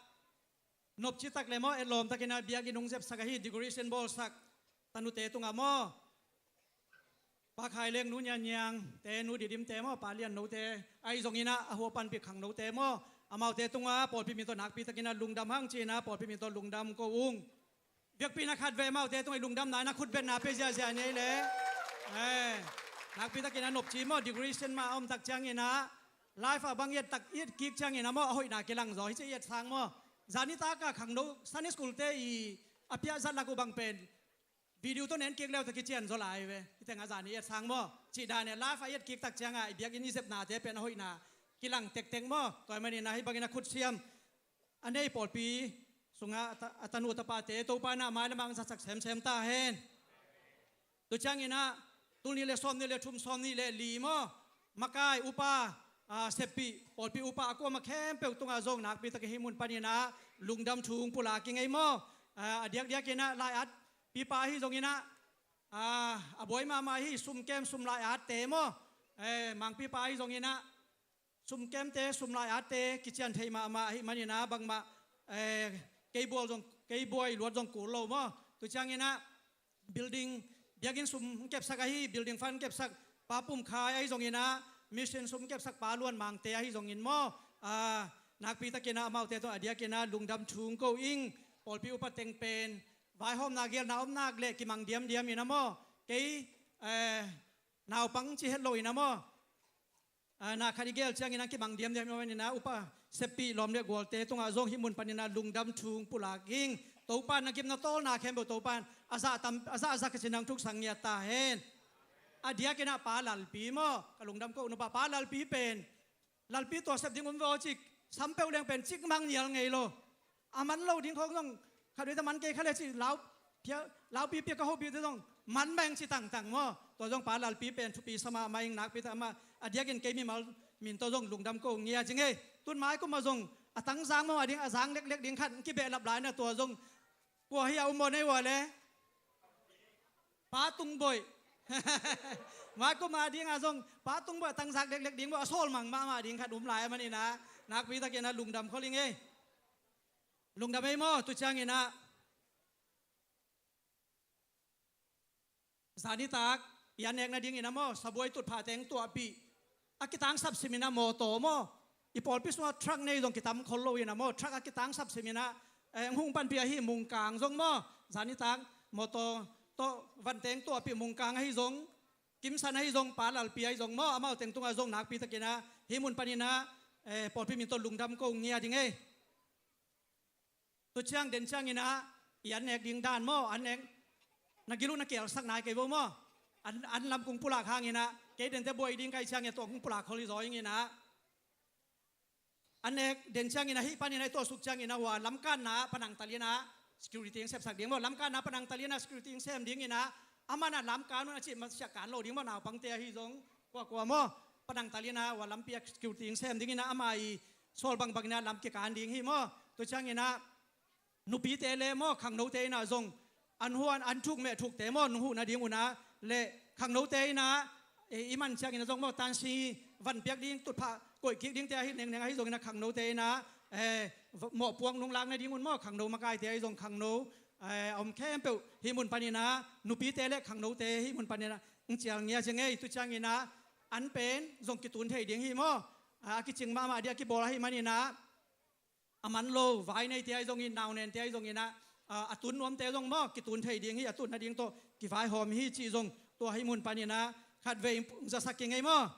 nopci tak le maw, etlawm tak inah biakinn hong zepsak ahi, decoration bawlsak tanute tungah maw, Pa Khai Leng, Nu Nyian Nyiang te, Nu Didim te maw, Pa Lian No te, ahi zong inah a hua panpih khangno te maw, amaute tungah pawlpi min tawh nakpi tak inah lungdam hang ci inah pawlpi min tawh lungdam ko ung. Biakpi na khat vei amaute tungah i lungdamna inah khut betna pia ziahziah ni ei le. Eh, nakpi tak inah nopci maw, decoration mah a om tak ciang inah live ah bang i et tak, i et kik ciang inah maw, a hoihna kilang zaw hi ci, i et sang maw. Zanitak a khangno Sunday school te i a piah zat lak uh bang pen video tawh nen kik leu tawh kician zaw lai ve. Hih tengah zani i et sang maw, cih dan e, live ah i et kik tak ciangah i biakinn i zepnate pen a hoihna kilang tektek maw. Tua ahih manin ah hih bangin a khutsiam a nei pawlpi sungah a ta-, a tanu tapate Topa inah mailam ah hong zatsak semsem ta hen. Tua ciang inah tul nih le sawm nih le thum, sawm nih le li maw, makai upa, ah, seppih, pawlpi upa a kuamah khempeuh tungah zong nakpi takin hih mun pan inah lungdam thu hong pulak ing ei maw. Ah, a diakdiak inah lai-at pipa ahi zong inah, ah, a buai mahmah ahi sumkem, sum lai-atte maw, eh, mangpipa ahi zong inah sumkemte, sum lai-atte kician thei mahmah ahih man inah bangmah, eh, kei buai zong, kei buai luat zong kul lo maw. Tua ciang inah building, biakinn sum kepsak ahi, building fund kepsak Pa Pum Khai ahi zong inah, mission sum kepsak Pa Luan Mangte ahi zongin maw, ah, nakpi tak inah amaute tawh a diak inah lungdam thu hong ko ing. Pawlpi upa teng pen vaihawmna gelna om nak le kimang diamdiam inah maw, kei, eh, naupang ci het lo inah maw, ah, na khat i gel ciangin a kimang diamdiam hi maw inah, upa seppih lawm le gualte tungah zong hih mun pan inah lungdam thu hong pulak ing. Topa in na gimna tawlna khempeuh Topa in a zah tam, a zah a zah ka ci nang thuksang ngiat ta hen. A diak inah Pa Lalpi maw, ka lungdam ko nop ah Pa Lalpi pen, Lalpi tua sep ding um ve aw cih, sam peuh leng pen cikmang nial ngei lo. A man lo ding khawng zong khat vei ta man kei kha le cih lau, pia, laupi pia ka hopihte zong man mah ing ci tangtang maw. Tua zong Pa Lalpi pen thupi sa mahmah ing, nakpi tak amah a diakin kei mimal min tawh zong lungdam ko ngiat ing ei. Tun mai kum ah zong a tangzak mah ding, a zak leklek ding khat hong kibehlap lai na, tua zong kua hi a um maw, nei ua le? Pa Tung Boih. Mai kum a ding ah zong Pa Tung Boih a tangzak leklek ding maw, a sawl mang mahmah ding khat um lai a man inah nakpi tak inah lungdam khol ing ei. Lungdam ei maw. Tua ciang inah zanitak i an nek nading inah maw, sabuai tutphah teng tuahpih, a kitangsap sim inah mawtaw maw, i pawlpi sungah truck nei zong kitam khol lo inah maw, truck a kitangsap sim inah, eh, hong panpih ahi Mungkang zong maw, zanitak mawtaw tawh van teng tuahpih Mungkang ahi zong, Kimsan ahi zong, Pa Lalpi ahi zong maw, amau teng tungah zong nakpi tak inah hih mun pan inah, eh, pawlpi min tawh lungdam ko ngiat ing ei. Tua ciang den ciang inah i an nek ding dan maw, an nek na gil uh na kialsak nai kei vo maw. An, an lam kong pulak hang inah kei dente buai ding ka hih ciang inah tua kong pulak khol hi zaw ing inah. An nek den ciang inah hih pan inah i tuahsuk ciang inah hua lamkanna panang tal inah security hong sepsak ding maw. Lamkanna panang tal inah security hong sem ding inah, a man ah lamkan un a cih masiah kan lo ding maw, naupangte ahi zong kuakua maw. Panang tal inah hua lampi ah security hong sem ding inah, ama i sawl bangbang inah lam kikan ding hi maw. Tua ciang inah nupite le maw, khangnote inah zong an huan an thuk meh thukte maw, nunghuh nading unah le khangnote inah, eh, i man ciang inah zong maw, tansi van piak ding tutphah koih kik dingte ahi nengneng ahi zongin ah khangnote in ah, eh, mawhpuak nunglak nadingun maw, khangno makaite ahi zong khangno, eh, a om khempeuh hih mun panin ah nupite le khangnote hih mun panin ah hong cial ngiat hi ing ei. Tua ciangin ah an pen zong kitun thei ding hi maw. A kicing mahmah ding a kibawl ahih manin ah a man lo vai neite ahi zongin, nau nente ahi zongin ah, a, a tun nuamte zong maw, kitun thei ding hi, a tun nading tawh kivaihawm hi cih zong tua hih mun panin ah khatvei hong zasak ing ei maw.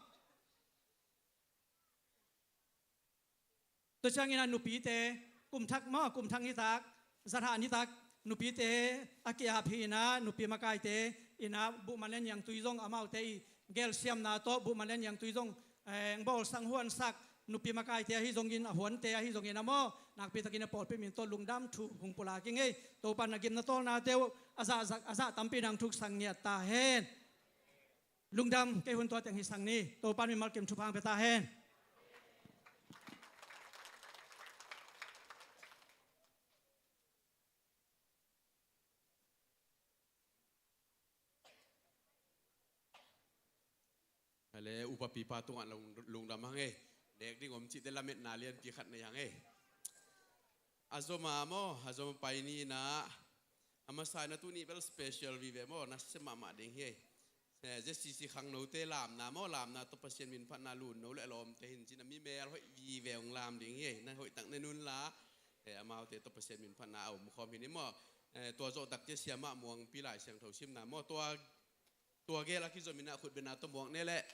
Tua ciangin ah nupite, kum thak maw, kum thak nitak, za thak nitak, nupite a ki-ap hi in ah, nupi makaite in ah, buhman le niangtui zong amaute i gelsiamna tawh buhman le niangtui zong, eh, hong bawlsak huansak, nupi makaite ahi zongin, a huante ahi zongin ah maw, nakpi takin a pawlpi min tawh lungdam thu hong pulak ing ei. Topa'n a gimna tawlnate uh a zah, a zah tampi in hong thuksak ngiat ta hen. Lungdam, kei hun tua teng hi sang ni. Topa'n mimal kim thupha hong pia ta hen. Ale, upapipa tungah lung, lungdam hang ei. Nek ding om cihte lametna lianpi khat nei hang ei. A zom a maw, a zom a pai ni in ah, a masa in ah tuni bel special vive maw, nasia mahmah ding hi ei. Eh, Z C C khangnote lamna maw, lamna tawh Pasian minphatna lunno le a lawmte hi in cin a, mi mel hoih vive hong lam ding hi ei. Na hoih tak na nun la, eh, amaute tawh Pasian minphatna a omkhawm hi ni maw. Eh, tua zawh tak ciang Siamah Muangpi Lai Siangtho simna maw, tua, tua gel a kizom in ah khutbetna tawh muak ni leh.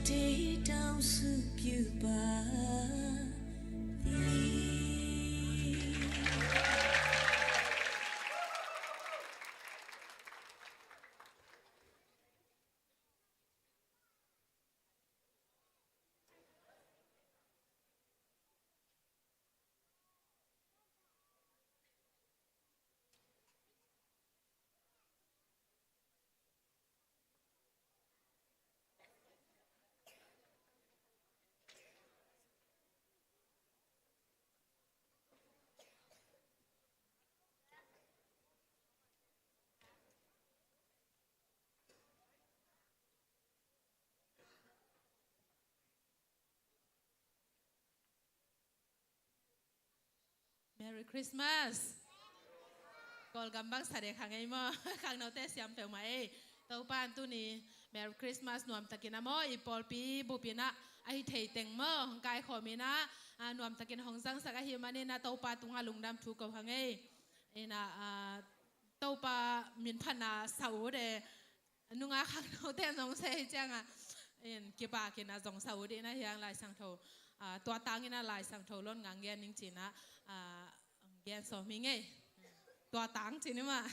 Deih tawh suk kiu pa. Merry Christmas. Kawlgam bang sa dek hang ei maw? Khangnote siam peuhmah ei. Topa in tuni Merry Christmas nuamtakin a maw, i pawlpi bupin ah a hi thei teng maw, hong kaikhawmin ah, ah, nuamtakin hong zangsak ahih manin ah Topa tungah lungdam thu ko hang ei. Ina, ah, Topa min phatna sa ut e. Nunga khangnote zong sa hi ciangah, in kipakin a zong sa ut in a hiang Lai Siangtho, ah, tua tangin a Lai Siangtho lon ngang gen ning cin ah, ah, gen sawm hi ngei. Tua tang cin i mah.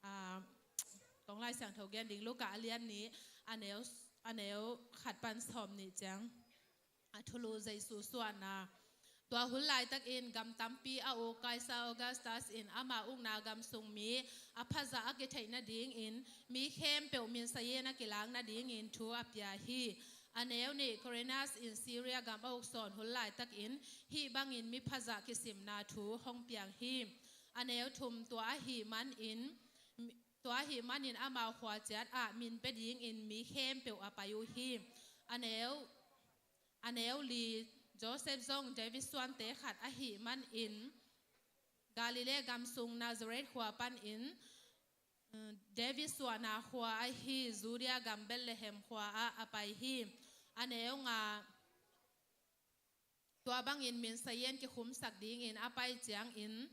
Ah, kong Lai Siangtho gen ding Luka a lian nih, a neu, a neu khat pan sawm nih ciang. A thulu Jesu suahna. Tua hun laitakin gam tampi a uk Kaisar Augustus in ama ukna gam sung mi a phazah a kitheih nadingin mi khempeuh minsayin a kilak nadingin thu a pia hi. A neu nih, Quirinius in Syria gam a uk sawn hun laitakin hih bangin mi phazah kisimna thu hong piang hi. A neu thum, tua ahih manin, tua ahih manin amau khua ciat ah min pia dingin mi khempeuh a pai uh hi. A neu A neu li, Joseph zong David suante khat ahih manin Galilee gam sung Nazareth khua panin, mm, David suahna khua ahi Judea gam Bethlehem khua ah a pai hi. A neu nga, tua bangin minsayin kikhumsak dingin a pai ciangin,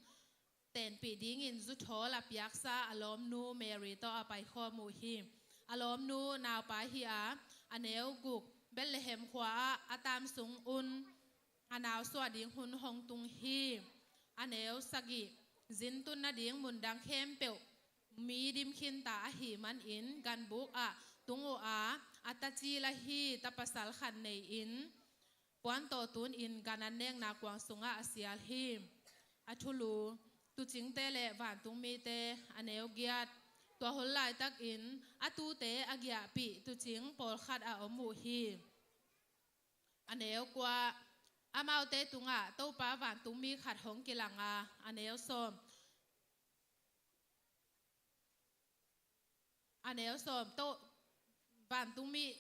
tenpih dingin zuthawl a piaksa a lawmnu Mary tawh a paikhawm uh hi. A lawmnu naupa hi a, a neu guk, Bethlehem khua ah a tam sung un a nau suah ding hun hong tung hi. A neu sagih, zin tun nading mundang khempeuh mi dim khinta ahih manin ganbuk ah tung uh a, a tacil ahi tapasal khat nei-in puan tawh tunin gan an nekna kuang sungah a sial hi. A thulu, tuucingte le vantungmite. A neu giat, tua hun laitakin a tuute a giahpih tuucing pawlkhat a om uh hi. A neu kua, amaute tungah Topa vantungmi khat hong kilang a. A neu sawm, a neu sawm, to, vantungmi,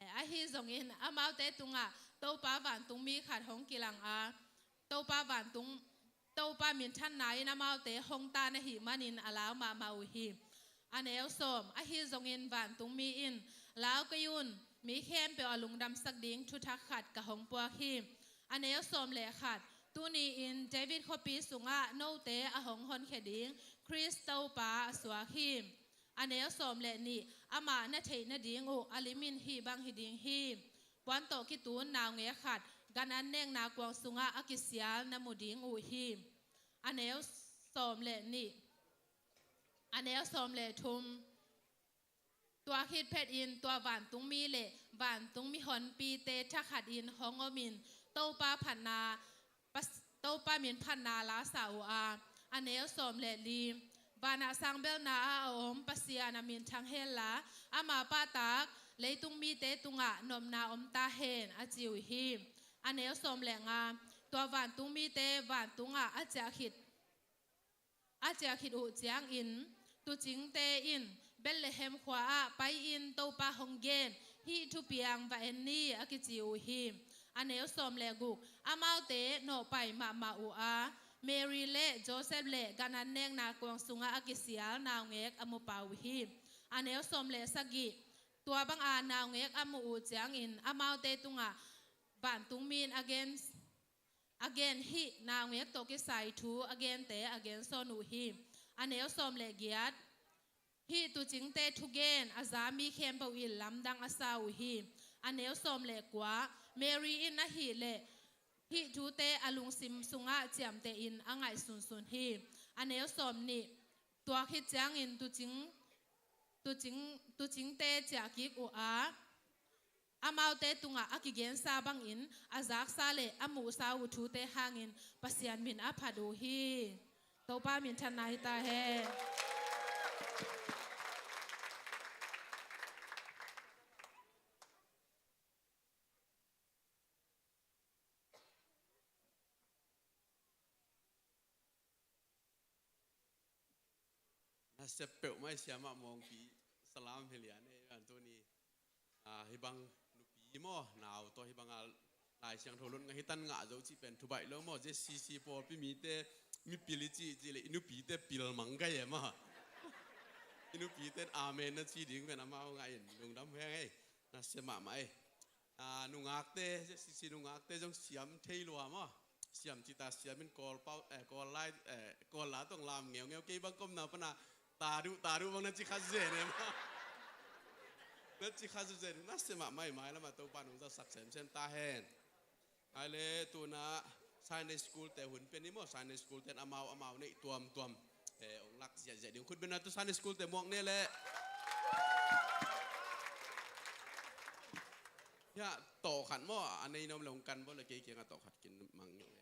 eh, ahi zongin amaute tungah Topa vantungmi khat hong kilang a, Topa vantung, Topa minthanna in amaute hong tan ahih manin a lau mahmah uh hi. A neu sawm, ahi zongin vantungmi in, lau kei un, mi khempeuh a lungdamsak ding thuthak khat ka hong puak hi. A neu sawm le khat, tuni-in David khuapi sungah note a hong honkhia ding Khrist Topa a suak hi. A neu sawm le nih, amah na theih nading uh a limin hih bang hi ding hi. Puan tawh kitun naungek khat gan an nekna kuang sungah a kisial na mu ding uh hi. A neu sawm le nih, a neu sawm le thum, tua khit phetin tua vantungmi le vantungmi honpite thakhatin hong omin Topa phatna, Pas-, Topa min phatna la sa uh a. A neu sawm le li, vanah sangbelna ah a om Pasian a minthang henla, ama pahtak leitung mite tungah nopna om ta hen, a ci uh hi. A neu sawm le nga, tua vantungmite vantungah a ciah khit a ciah khit uh ciangin, tuucingte in Bethlehem khua ah pai-in Topa hong gen hih thupiang va en ni, a kici uh hi. A neu sawm le guk, amaute nawhpai mahmah uh a, Mary le Joseph le gan an nekna kuang sungah a kisial naungek a mu pah uh hi. A neu sawm le sagih, tua banga naungek a muh uh ciangin amaute tungah vantungmi in a gen a gen hih naungek tawh kisai thu a gente a gen sawn uh hi. A neu sawm le giat, Hih tuucingte thugen a za mi khempeuh in lamdang a sa uh hi. A neu sawm le kua, Mary in ahih leh hih thute a lungsim sungah ciamtehin a ngaihsunsun hi. A neu sawm nih, tua khit ciangin tuucing, tuucing, tuucingte ciah kik uh a, amaute tungah a kigensa bangin a zaksa le a muhsa uh thute hangin Pasian min a phat uh hi. Topa minthanna hi ta hen. Nasep peuhmah i siamah Mawngpi Salam Helian ei an tuni. Ah, hih bang nupi maw, nau tawh hih banga Lai Siangtho lut ngah hi tan ngah zo cih pen thubaih lo maw. ZCC pawlpi mite mipil i cih cih leh i nupite pil mang gai e maw. I nupite in amen na ci ding pen amau ngah in lungdam heng ei. Nasep mahmah ei. Ah, nungakte, ZCC nungakte zong siam thei lua maw. Siam cita siam in Kawl pau, eh, Kawl lai, eh, Kawl la tong lam ngeungeu kei bang komna pana ta duh, ta duh bang na ci kha zen e maw. Na ci kha zen, nasep mahmah ei, mai lamah Topa nungzaksak semsem ta hen. Ai le tuna Sunday school te hun pen i maw, Sunday school ten amau, amau neih tuamtuam. Eh, ong lak ziahziah ding khut bena tu Sunday school te muak ne le. Ya, tawh khat maw, a nei nom le ong kan bawl le kei kiangah tawh khat kin mang ngiau ei.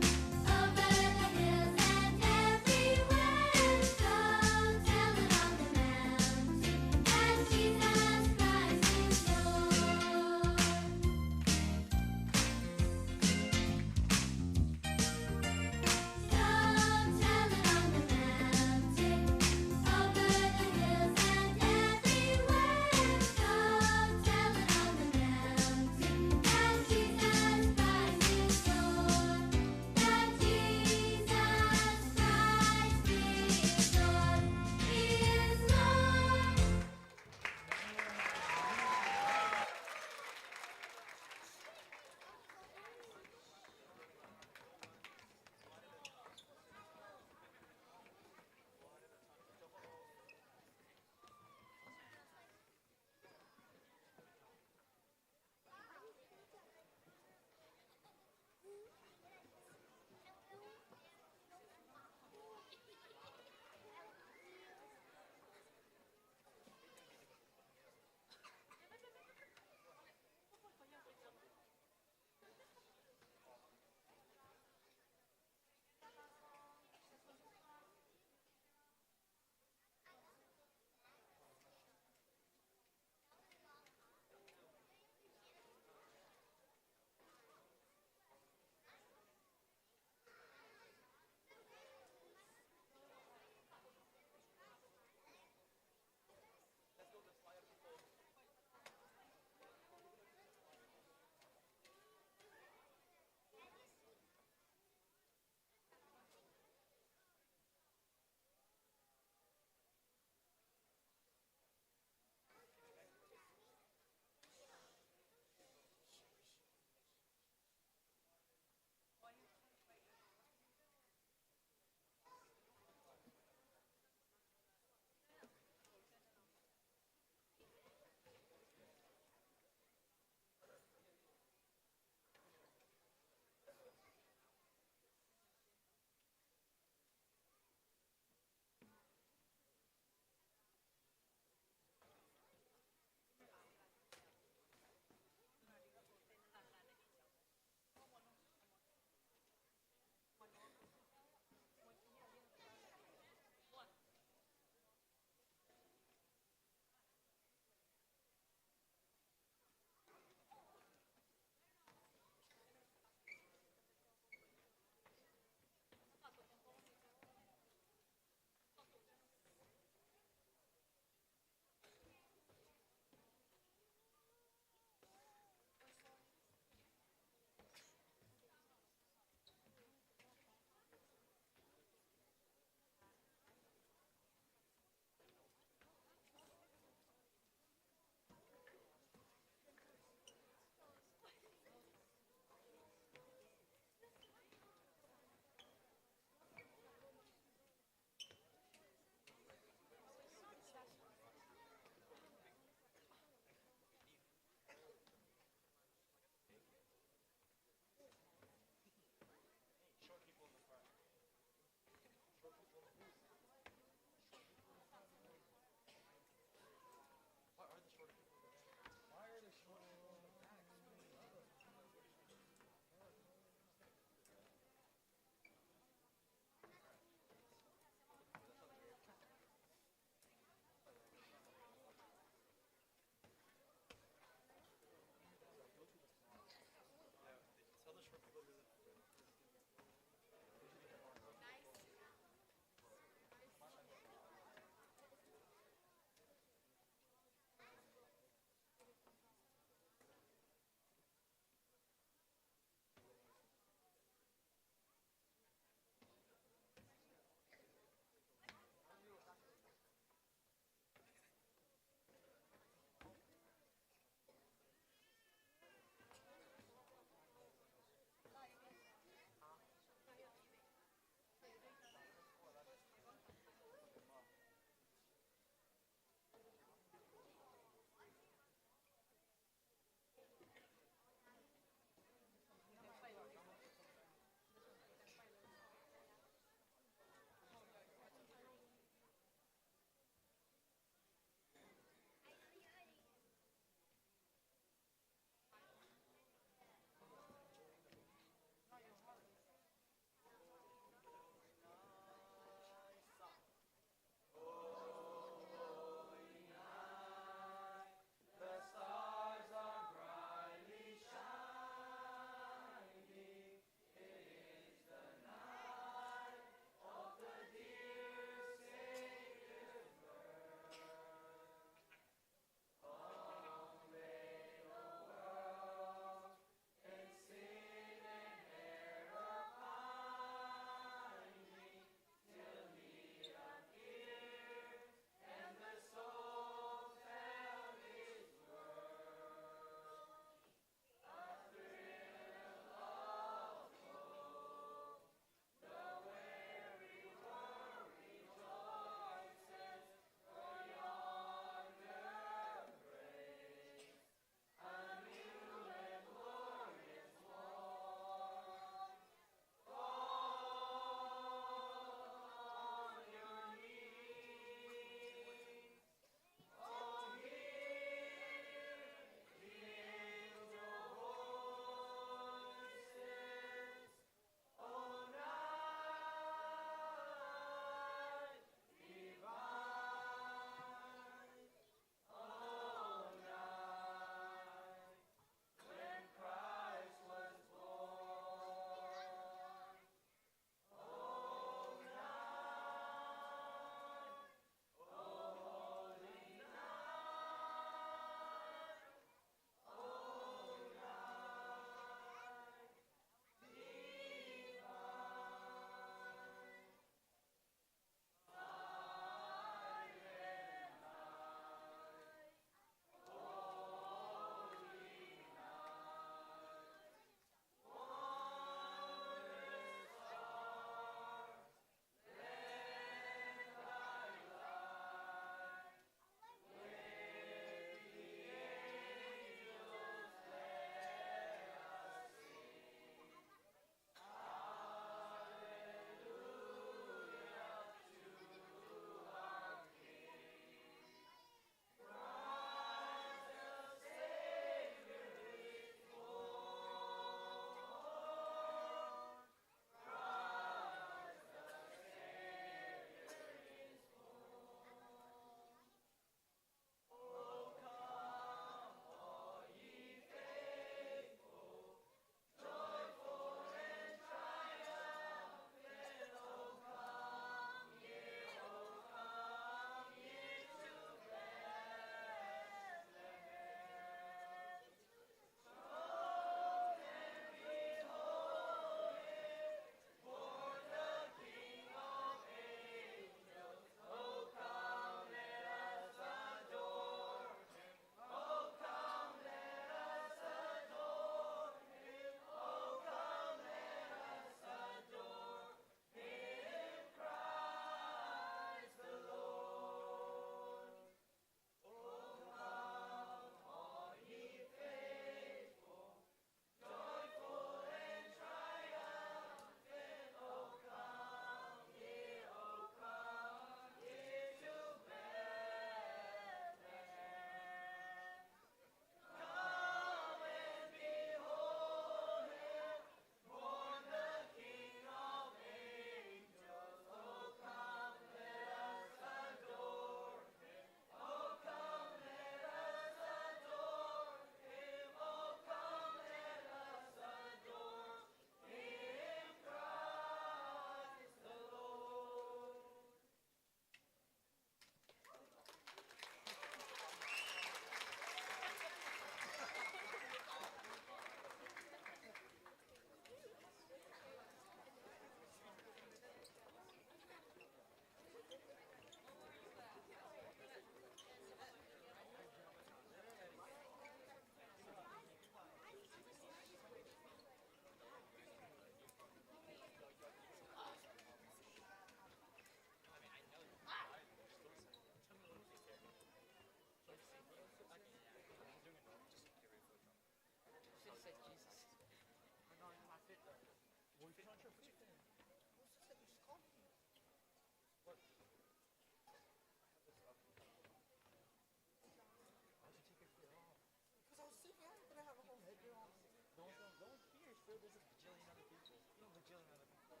Don't, don't, don't fear, sir. There's a bajillion other people.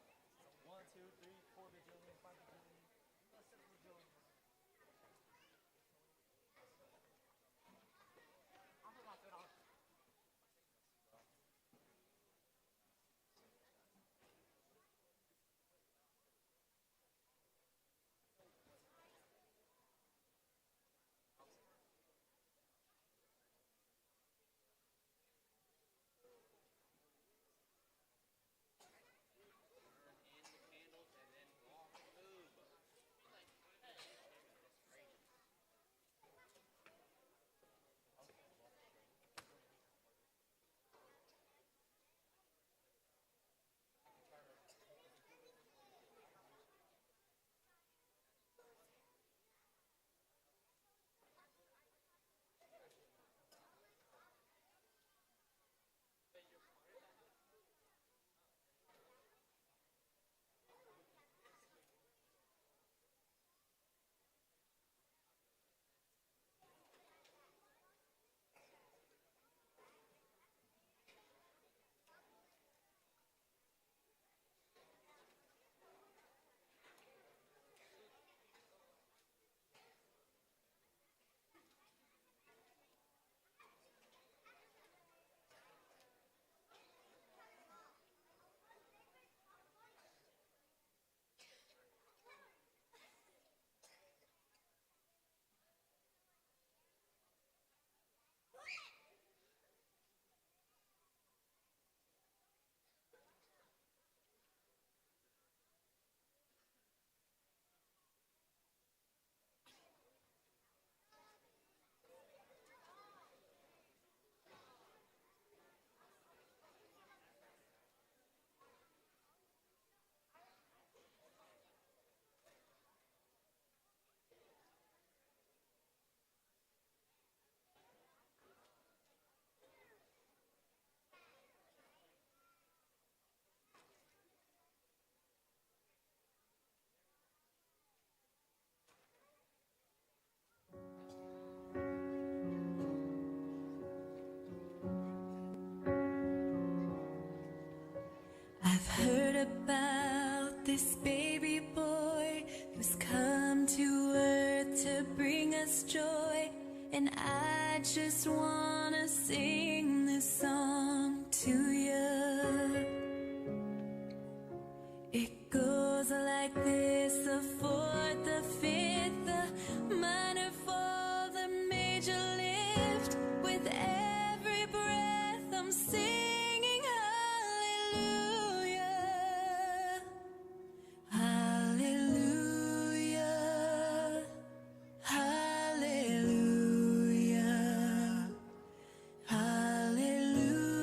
One, two, three, four bajillion, five bajillion. I've heard about this baby boy who's come to earth to bring us joy, and I just wanna sing this song to you. It goes like this: the fourth, the fifth, the minor fall, the major lift. With every breath, I'm singing hallelujah, hallelujah, hallelujah. Hallelujah,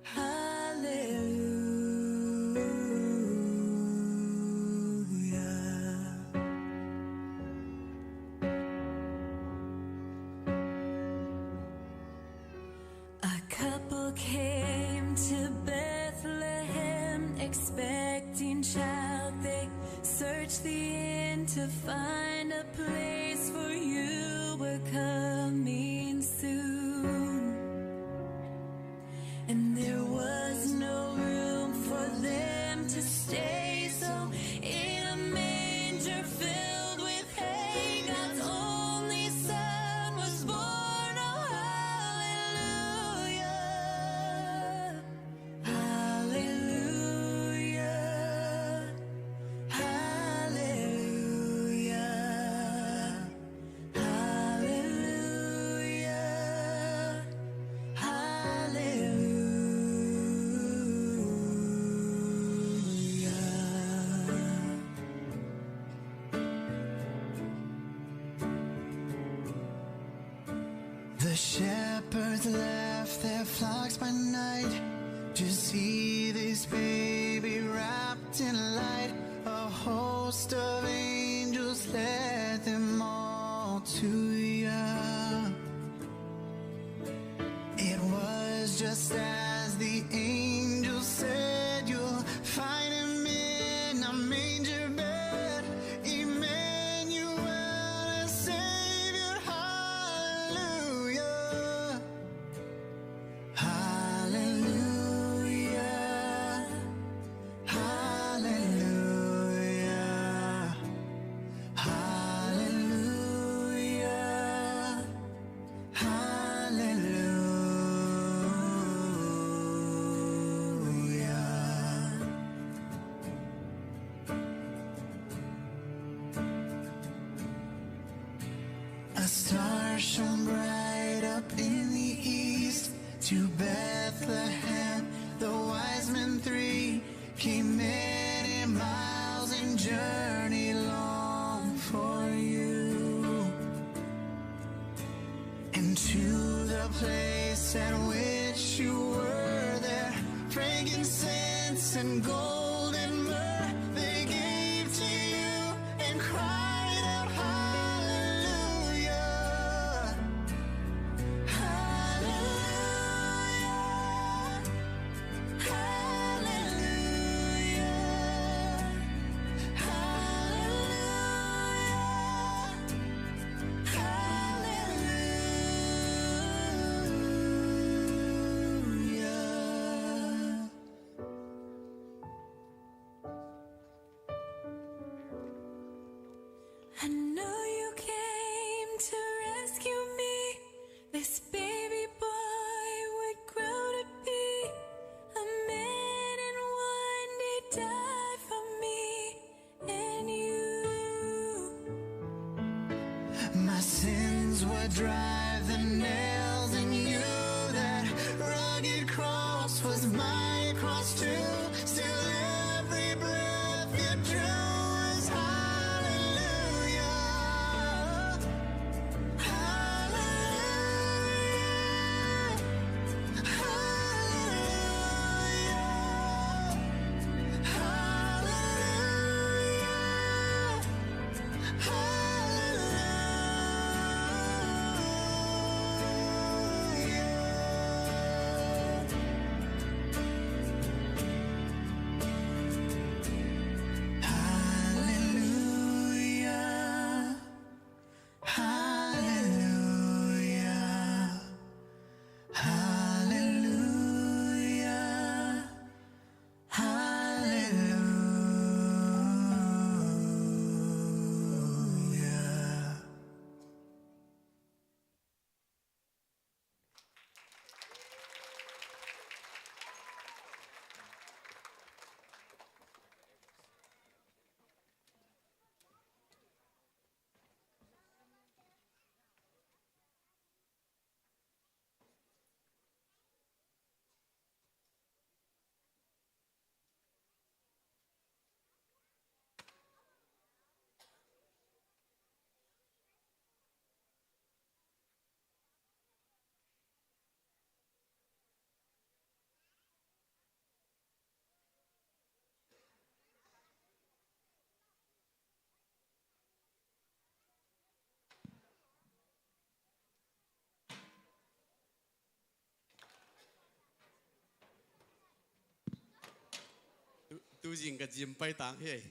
hallelujah. A couple came to Bethlehem, expecting child. They searched the inn to find a place, for you were coming soon. And there was no room for them to stay, so in a manger filled with hay, God's only Son was born. Oh, hallelujah, hallelujah, hallelujah. Hallelujah, hallelujah. The shepherds left their flocks by night to see this baby wrapped in light. A host of angels led them all to you. It was just as the angels To Bethlehem, the wise men three came many miles and journeyed long for you. And to the place at which you were there, frankincense and gold and myrrh they gave to you and cried out, "Hallelujah, hallelujah, hallelujah, hallelujah." Hallelujah. I know you came to rescue me. This baby boy would grow to be a man, and one day die for me and you. My sins would drive the nails in you. That rugged cross was my cross too. Still, every breath you drew was hallelujah. Hallelujah. Hallelujah. Hallelujah. Hallelujah. Hallelujah. Hallelujah. Hallelujah. Tu, tu zing ka gym pai tang hi ei.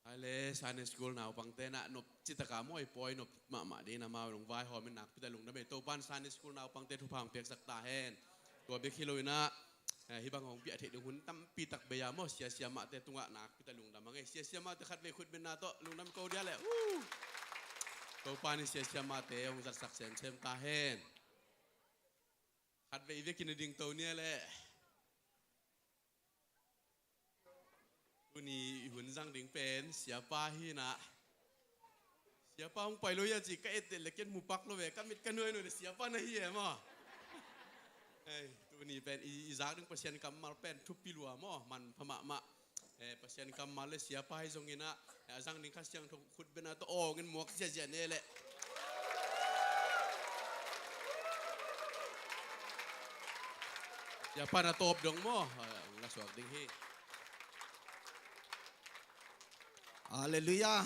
Ai le, Sunday School naupangte na nop citaka mawi pawi nop mahmah ding in amau lungvaihawm in nakpi tak lungdam ei. Topan Sunday School naupangte thupha hong piaksak ta hen. Tua bek hi lo in ah, eh, hih bang hong piah theih ding hun tampi tak bei a maw, sia siamahte tungah nakpi tak lungdam a ngei. Sia siamahte khatvei khutbetna tawh lungdam ko dia leh. Woo! Topan in sia siamahte hong zatsak semsem ta hen. Khatvei vekin a dingto ni a leh. Tuni i hun zang ding pen siapa hi in ah. Siapa hong pai lo hia ci ka et le ken mu pak lo ve, ka mit ka nuai nuai le siapa na hi e maw. Ei, tuni pen i, i zak ding Pasian kammal pen thupi lua maw, manpha mahmah. Eh, Pasian kammal le siapa hi zongin ah, eh, a zang ding Kha Siangtho khutbetna tawh awng in muak ziahziah ni leh. Siapa na tawp dong maw? Eh, hong la suak ding hi. Halleluiah.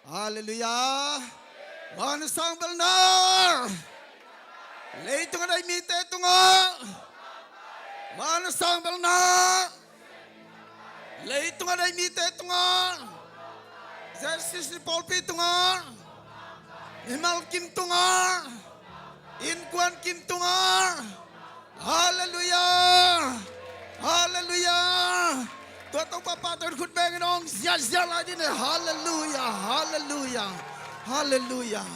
Halleluiah. Van sang belna. Leitung a dai mite tungah. Van sang belna. Leitung a dai mite tungah. Z C C pawlpi tungah. Mimal kim tungah. Innkuan kim tungah. Halleluiah! Halleluiah! Tua Topa pahtawi khut bengin hong ziahziah lai ding e. Halleluiah! Halleluiah! Halleluiah!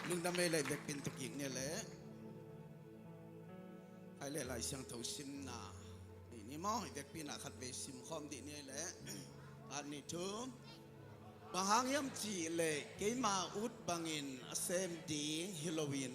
Lungdam ei leh, vekpi in tuk kik ni leh. Ai le Lai Siangtho simna ni ni maw, i vekpi-in ah khatvei simkhawm dih ni ai le. At ni thu. Bang hang hiam cih leh keima ut bangin a sem ding hi loin,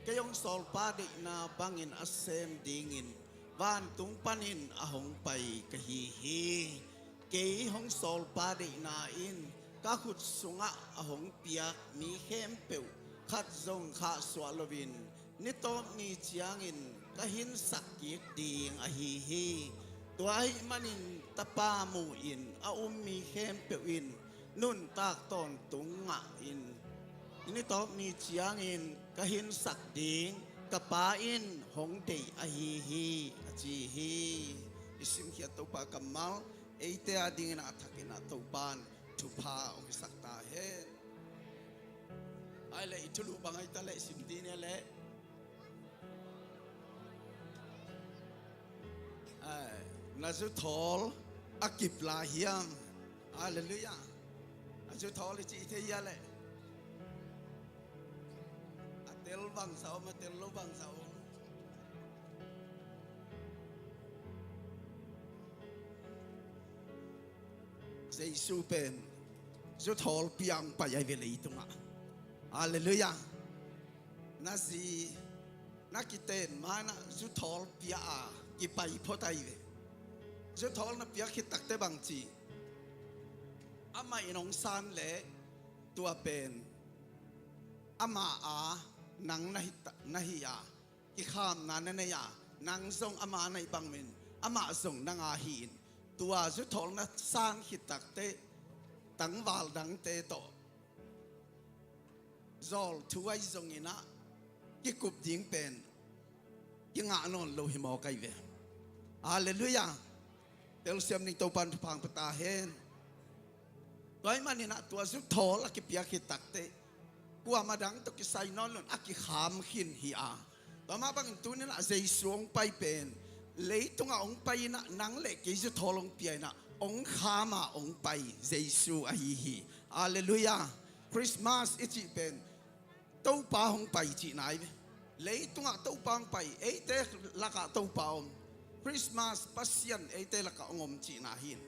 kei hong sawlpa deihna bangin a sem dingin vantung panin a hong pai ka hi hi. Kei hong sawlpa deihna in ka khut sungah a hong piak mi khempeuh khat zong khahsuah loin, ni tawp ni ciangin ka hinsak kik ding ahi hi. Tua ahih manin Tapa mu-in a um mi khempeuh in nuntak tawntung ngahin, ni tawp ni ciangin ka hinsak ding ka Pa in hong deih ahi hi, a ci hi. I simkhiat Topa kammal eite adingin a thakin ah Topa'n thupha hong hisak ta hen. Ai le, i thulu bang ai ta le, sim dih ni le. Ai, na zuthawl a kip lai hiam? Halleluiah. A zuthawl i cih thei hia le? A tel bangsa om, a tel lo bangsa om. Jesu pen zuthawl pia-in pai ai ve leitungah. Halleluiah. Na zi na kiten ma-in ah zuthawl pia a kipai phot ai ve. Zuthawl na piak khit takteh bang ci? Amah in hong san leh tua pen amah a nang na hi ta, na hi a, kikhamna na nei a, nang zong ama na hih bangin amah zong nang a hi-in, tua zuthawl na san khit takteh tangval dangte tawh zawl thu ahi zongin ah kikup ding pen kingah nawn lo hi mawk ai ve. Halleluiah. Telsiam ning, Topa'n thupha hong pia ta hen. Tua ahih manin ah tua zuthawl a kipiak khit takteh kuamah dang tawh kisai nawn loin a kikham khin hi a. Tua mah bangin tuni-in ah Jesu hong pai pen leitungah hong pai-in ah nang le kei zuthawl hong pia-in ah hong kham a hong pai Jesu ahi hi. Halleluiah. Christmas i cih pen Topa hong pai cihna hi ve. Leitungah Topa hong pai, eite lakah Topa om. Christmas Pasian eite lakah hong om cihna hi-in,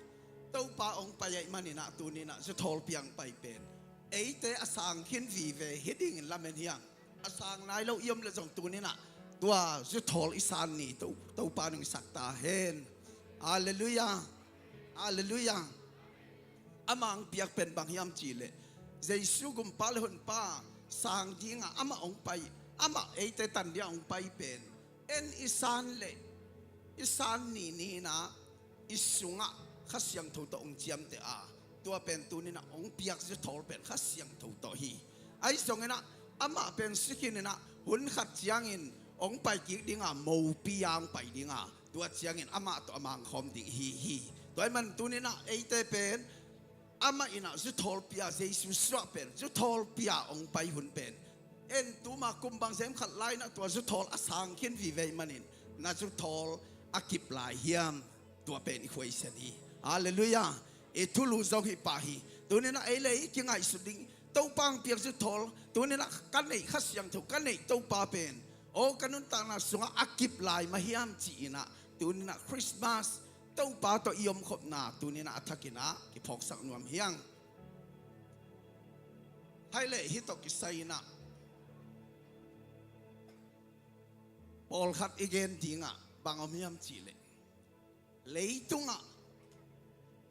Topa hong pai ahih manin ah tuni-in ah zuthawl pia-in pai pen eite a sang khin vive hi dingin lamen hi hang. A sang nai lo i om leh zong tuni-in ah tua zuthawl i san ni To, Topa'n hong hisak ta hen. Halleluiah. Halleluiah. Amah hong piak pen bang hiam cih leh Jesu Gumpa le Honpa sang dingah amah hong pai, amah eite tan dingah hong pai pen en i san leh i san ni ni-in ah i sungah Kha Siangtho tawh hong ciamteh a, tua pen tuni-in ah hong piak zuthawl pen Kha Siangtho tawh hi. Ahi zongin ah amah pen si khin-in ah hun khat ciangin hong pai kik ding a, mopi-a hong pai ding a, tua ciangin amah tawh a mangkhawm ding hi hi. Tua ahih manin tuni-in ah eite pen amah in ah zuthawl pia, Jesu suah pen zuthawl pia hong pai hun pen en, tuma kum bang zem khat lai-in ah tua zuthawl a sang khin vive ahih manin na zuthawl a kip lai hiam? Tua pen i khuaisen hi. Halleluiah. I thulu zong hi pah hi. Tuni-in ah ei le ei i kingaihsut ding, Topa hong piak zuthawl, tuni-in ah ka neih Kha Siangtho, ka neih Topa pen aw ka nuntakna sungah a kip lai mah hiam ci-in ah tuni-in ah Christmas Topa tawh i omkhopna tuni-in ah a thakin ah kiphawksak nuam hi hang. Hai le hih tawh kisai-in ah pawlkhat i gen dingah bang om hiam cih leh, leitungah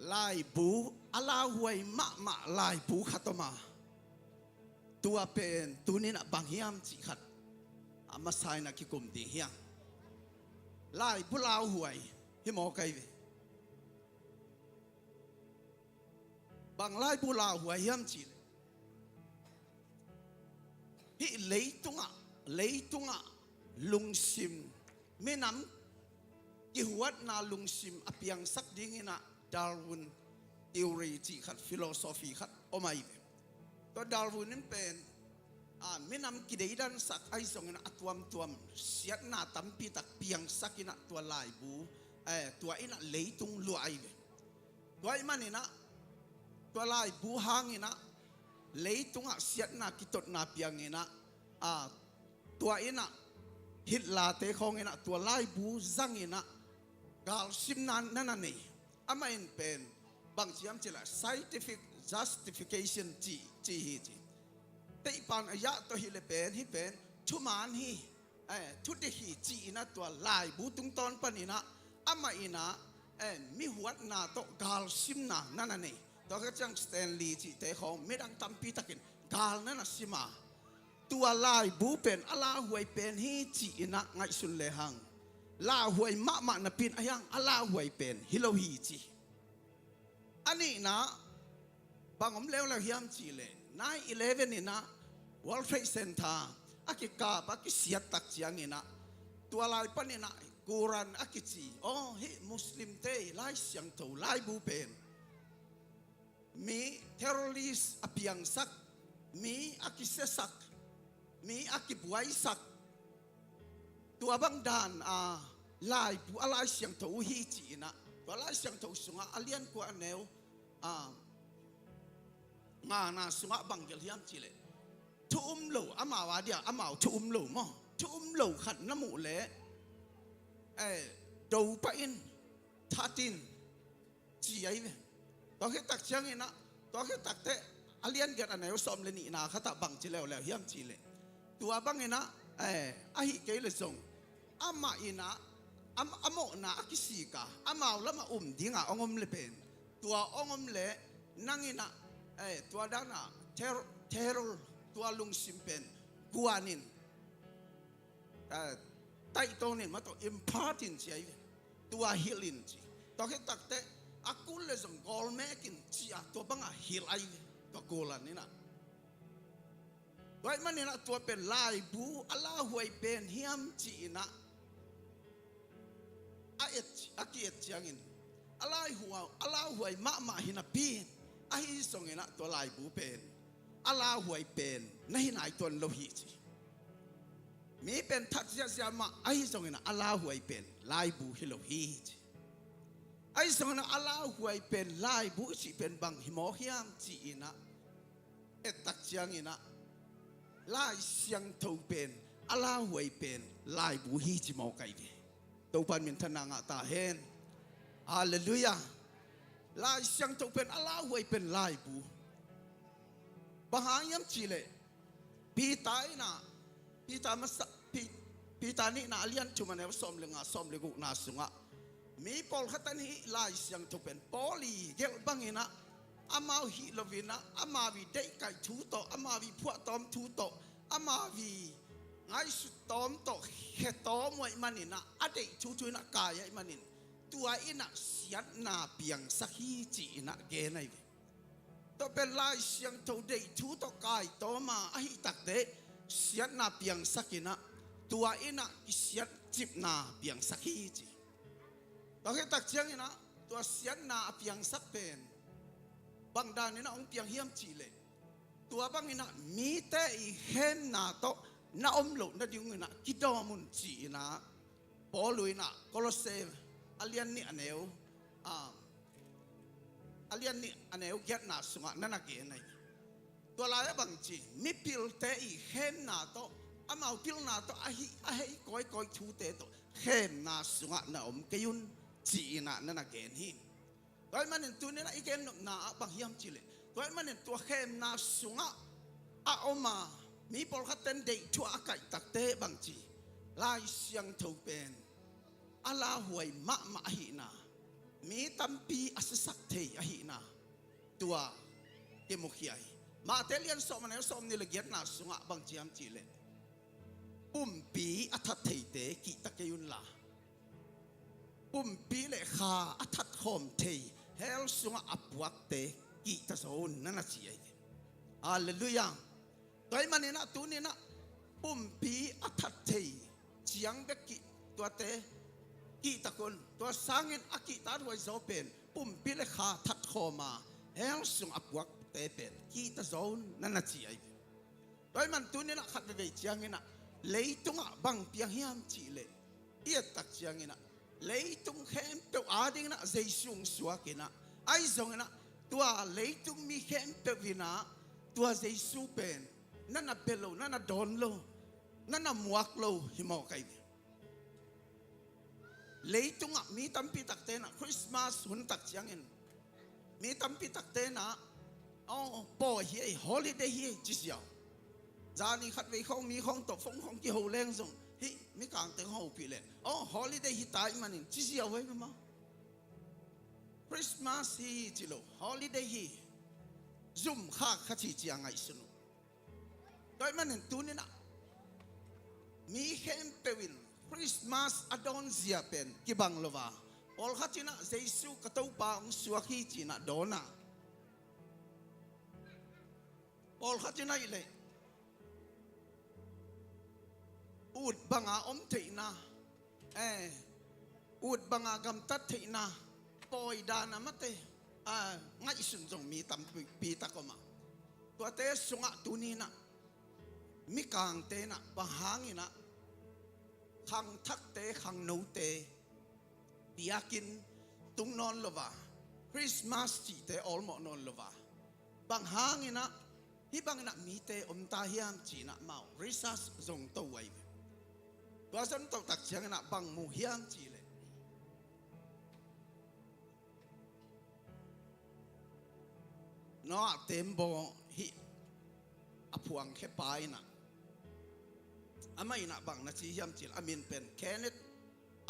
laibu a lauhuai mahmah laibu khat om a, tua pen tuni-in ah bang hiam cih khat a masa-in ah kikum ding hi hang. Laibu lauhuai hi mawk ai ve. Bang laibu lauhuai hiam cih leh, hih leitungah, leitungah lungsim, minam kihuatna lungsim a piangsak dingin ah Darwin theory cih khat, philosophy khat om ai ve. Tua Darwin in pen a, minam kideidansak ahi zongin ah a tuamtuam siatna tampi tak piangsak in ah tua laibu, eh, tua in ah leitung luah ai ve. Tua ahih manin ah tua laibu hangin ah leitungah siatna kitotna piangin ah, a, tua in ah Hitler-te khawng in ah tua laibu zang in ah galsimna na na nei. Amah in pen bang ci hiam cih leh scientific justification ci, ci hi ci. Teihpan a yah tawh hi leh pen hih pen thuman hi, eh, thudik hi ci in ah tua laibu tungtawn pan in ah amah in ah, eh, mihuatna tawh galsimna na na nei. Tua khit ciang Stanley cihte khawng midang tampi takin gal na na sim a, tua laibu pen a lauhuai pen hi ci in ah ngaihsun lehang lauhuai mahmah napi in, ahi hang a lauhuai pen hi lo hi ci. A nihna bang om leuleu hiam cih leh nine eleven in ah World Trade Center a kikap a kisiat tak ciang in ah tua lai pan in ah Quran a kici, aw, hih Muslim-te Lai Siangtho laibu pen mi terrorist a piangsak, mi a kisiasak, mi a kibuaisak, tua bang dan a laibu a Lai Siangtho uh hi ci in ah, tua Lai Siangtho sungah a lian kua a neu, a, ngana sungah bang gelh hiam cih leh thu um lo, amau a dia amau thu um lo maw, thu um lo khat na muh leh, eh, do pah in, that in, ci ahi ve. Tua khit tak ciang in ah, tua khit tak teh a lian giat a neu sawm le nihna khat ah bang ci leuleu hiam cih leh, tua bang in ah, eh, ahih kei leh zong amah in ah, am-, a mawhna a kisik a, amau lamah um ding a hong om leh pen, tua hong om leh nang in ah, eh, tua dan a ter-, terror, tua lungsim pen guan in, eh, taihtawn in, mah tawh impart in ci ahi ve. Tua hilh in ci. Tua khit tak teh a kul leh zong gawlmek in ci a, tua bang a hilh ahi ve. Tua Quran in ah. Tua ahih man in ah tua pen laibu a lauhuai pen hiam ci in ah a et, a ki-et ciang in a lauhuai, a lauhuai mahmah hi napi in, ahi zong in ah tua laibu pen a lauhuai pen na hi nai tuan lo hi ci. Mi pen that ziahziah mah, ahi zong in ah a lauhuai pen laibu hi lo hi ci. Ahi zong in ah a lauhuai pen laibu i cih pen bang hi mawk hiam ci in ah et tak ciang in ah Lai Siangtho pen a lauhuai pen laibu hi ci mawk ahi ve. Topa'n minthanna ngah ta hen. Halleluiah. Lai Siangtho pen a lauhuai pen laibu. Bang hang hiam cih leh Peter in ah, Peter masa, Pe-, Peter nihna a lian thum a neu sawm le nga, sawm le gukna sungah mi pawlkhat in hih Lai Siangtho pen Paul i gelh bang in ah amau hih lo in ah amau i deihkaih thu tawh, amau i phuahtawm thu tawh, amau i ngaihsut tawm tawh khe tawm uh ahih man in ah a deih thu thu in ah kai ahih man in tua in ah siatna piangsak hi ci in ah gen ahi ve. Tua pen Lai Siangtho deih thu tawh kai tawm a, ahih tak teh siatna piangsak in ah tua in ah kisiat cipna piangsak hi ci. Tua khit tak ciang in ah tua siatna a piangsak pen bang dan in ah hong piang hiam cih leh, tua bang in ah mite i khemna tawh na om loh nading in ah kidawm un ci in ah Paul in ah Kolose a lian nih a neu, a, a lian nih a neu giatna sungah na na gen ahi. Tua lai-ah bang ci, mipilte i khemna tawh, amau pilna tawh, a hih, a hei kawikawi thute tawh khemna sungah na om kei un ci in ah na na gen hi. Tua ahih manin tuni in ah i gen nopna ah bang hiam cih leh, tua ahih manin tua khemna sungah a om a, mi pawlkhat ten deih thu ah a kaih tak teh bang ci, Lai Siangtho pen a lauhuai mahmah ahihna, mi tampi a siasak thei ahihna, tua kimukhia hi. Matthai lian sawm a neu sawmnih le giatna sungah bang ci hiam cih leh, pumpi a that theite kihta kei un la, pumpi le kha a that khawm thei hell sungah a puakte kihta zaw un, na na ci ahi ve. Halleluiah. Tua ahih manin ah tuni in ah pumpi a that thei ciang bek kih, tuate kihta kei un. Tua sangin a kihtakhuai zaw pen pumpi le kha that khawm a hell sung a puakte pen kihta zaw un, na na ci ahi ve. Tua ahih man tuni in ah khat veivei ciang in ah leitungah bang piang hiam cih leh, i et tak ciang in ah leitung khempeuh ading in ah Jesu hong suak in ah, ahi zong in ah tua leitung mi khempeuh in ah tua Jesu pen na na bia lo, na na dawn lo, na na muak lo hi mawk ahi ve. Leitungah mi tampi takte in ah Christmas hun tak ciangin mi tampi takte in ah, aw, pawi hi ei, holiday hi ei, ci ziau. Zani khatvei khawng mi khawng tawh phone khawng kiho leng zong, hih mikangte khawng hopih leh, aw, holiday hi ta ahih manin ci ziau ei ve maw. Christmas hi ci lo, holiday hi. Zum khak kha ci cia ngaihsun uh. Tua ahih manin tuni-in ah mi khempeuh in Christmas a dawnzia pen kibang lo a, pawlkhat in ah Jesu ka Topa hong suak hi ci-in ah dawn a, pawlkhat in ahih leh ut banga om theihna, eh, ut banga gamtat theihna, pawi dan a mate, ah, ngaihsun zong mi tampi tak om a. Tuate sungah tuni-in ah mikangte in ah bang hangin ah khangthakte, khangnote biakinn tung nawn lo a, Christmas cihte awlmawh nawn lo a, bang hangin ah hih bangin ah mite om ta hiam ci-in ah amau research zong to uh ahi ve. Tua zong to tak ciangin ah bang mu hiam cih leh, Noah tembaw hih a phuangkhia pa in ah, amah in ah bang na ci hiam cih leh, a min pen Kenneth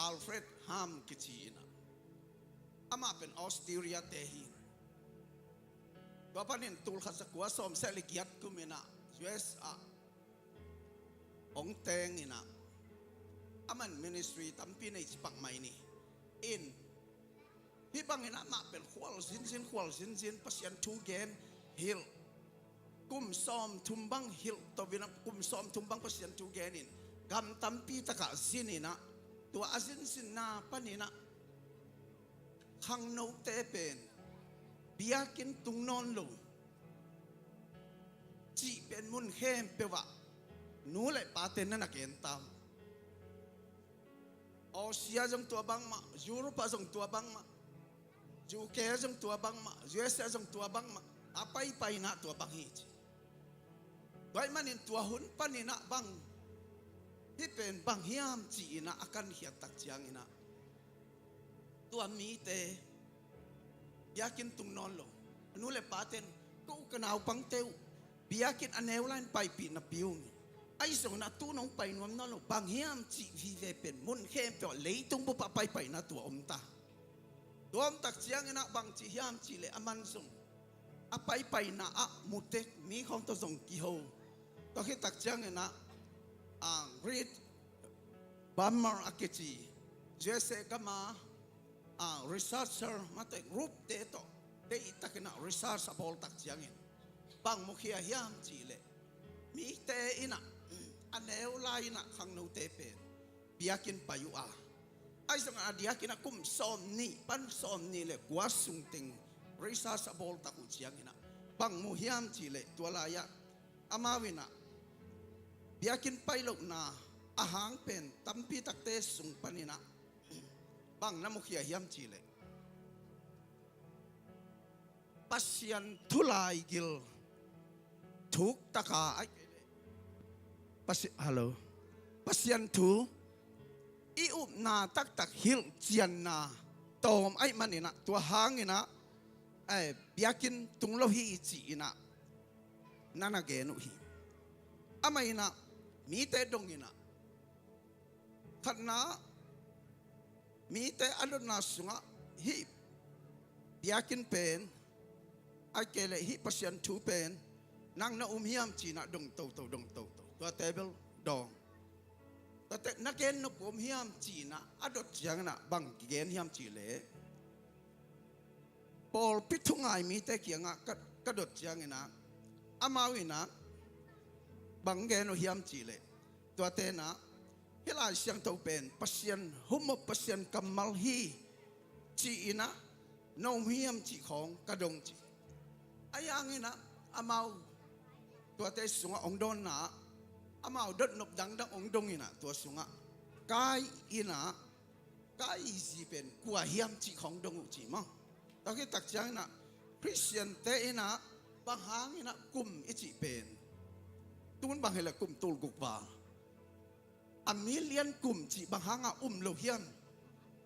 Alfred Ham kici in ah, amah pen Australia te hi. Tua panin tul khat za kua sawmsagih le giat kum in ah U S ah hong teng in ah, amah in ministry tampi nei ci pak mai ni. In, hih bangin ah amah pen khual zinzin, khual zinzin, Pasian thu gen hilh. Kum sawmthum bang hilh to in ah, kum sawmthum bang Pasian thu gen in, gam tampi takah zin in ah, tua a zinzinna panin ah khangnote pen biakinn tung nawn lo cih pen mun khempeuh ah nu le pate na na gen ta uh. Asia zong tua bangmah, Europe ah zong tua bangmah, U K zong tua bangmah, U S A zong tua bangmah, a paipaina tua bang hi ci. Tua ahih manin tua hun panin ah bang hih pen bang hiam ci-in ah a kankhiat tak ciangin ah, tua mite biakinn tung nawn lo, a nu le pate in, ko ka naupangte uh biakinn a neu lai-in paipih napi ung. Ahi zongin ah tu-in hong pai nuam nawn lo, bang hiam cih vive pen mun khempeuh ah leitung bup ah paipaina tua om ta. Tua om tak ciangin ah bang ci hiam cih leh, a man zong a paipaina ah mutek mi khawng tawh zong kiho. Tua khit tak ciangin ah, ah, Reed Bammer a kici, U S A gam a, ah, researcher mate group te tawh deihtakin ah research a bawl tak ciangin bang mukhia hiam cih leh, mite in ah, a neu lai-in ah khangnote pen biakinn pai uh a, ahi zongin a diakin ah kum sawmnih pan sawmnih le kua sung teng research a bawl tak uh ciangin ah bang mu hiam cih leh, tua lai-ah amau in ah biakinn pai lohna a hang pen tampi takte sung panin ah bang na mukhia hiam cih leh, Pasian thu laigil thuk taka, ai, Pasi-, hello, Pasian thu i upna taktak hilh cianna tawm ahih manin ah, tua hangin ah, eh, biakinn tung lo hi ci-in ah na na gen uh hi. Amah in ah mite dong in ah, khatna, mite a dotna sungah hih biakinn pen, ahih kei leh hih Pasian thu pen nang na um hiam ci-in ah dong toto, dong toto. Tua table dawng. Tua teh na gen nop uh om hiam ci-in ah a dot ciangin ah bang kigen hiam cih leh, pawlpi thungai mite kiangah ka, ka dot ciangin ah, amau in ah bang gen uh hiam cih leh, tuate in ah, hih Lai Siangtho pen Pasian hum maw, Pasian kammal hi ci-in ah na um hiam cih khawng ka dong ci. Ahi hangin ah amau tuate sungah hong dawnna ah, amau dotnop dangdang hong dong in ah, tua sungah Kain in ah, Kain zi pen kua hiam cih khawng dong uh ci maw. Tua khit tak ciangin ah Khristiante in ah bang hangin ah kum i cih pen, tu-in bang hi leh kum tul guk val, a million kum cih bang hanga um lo hiam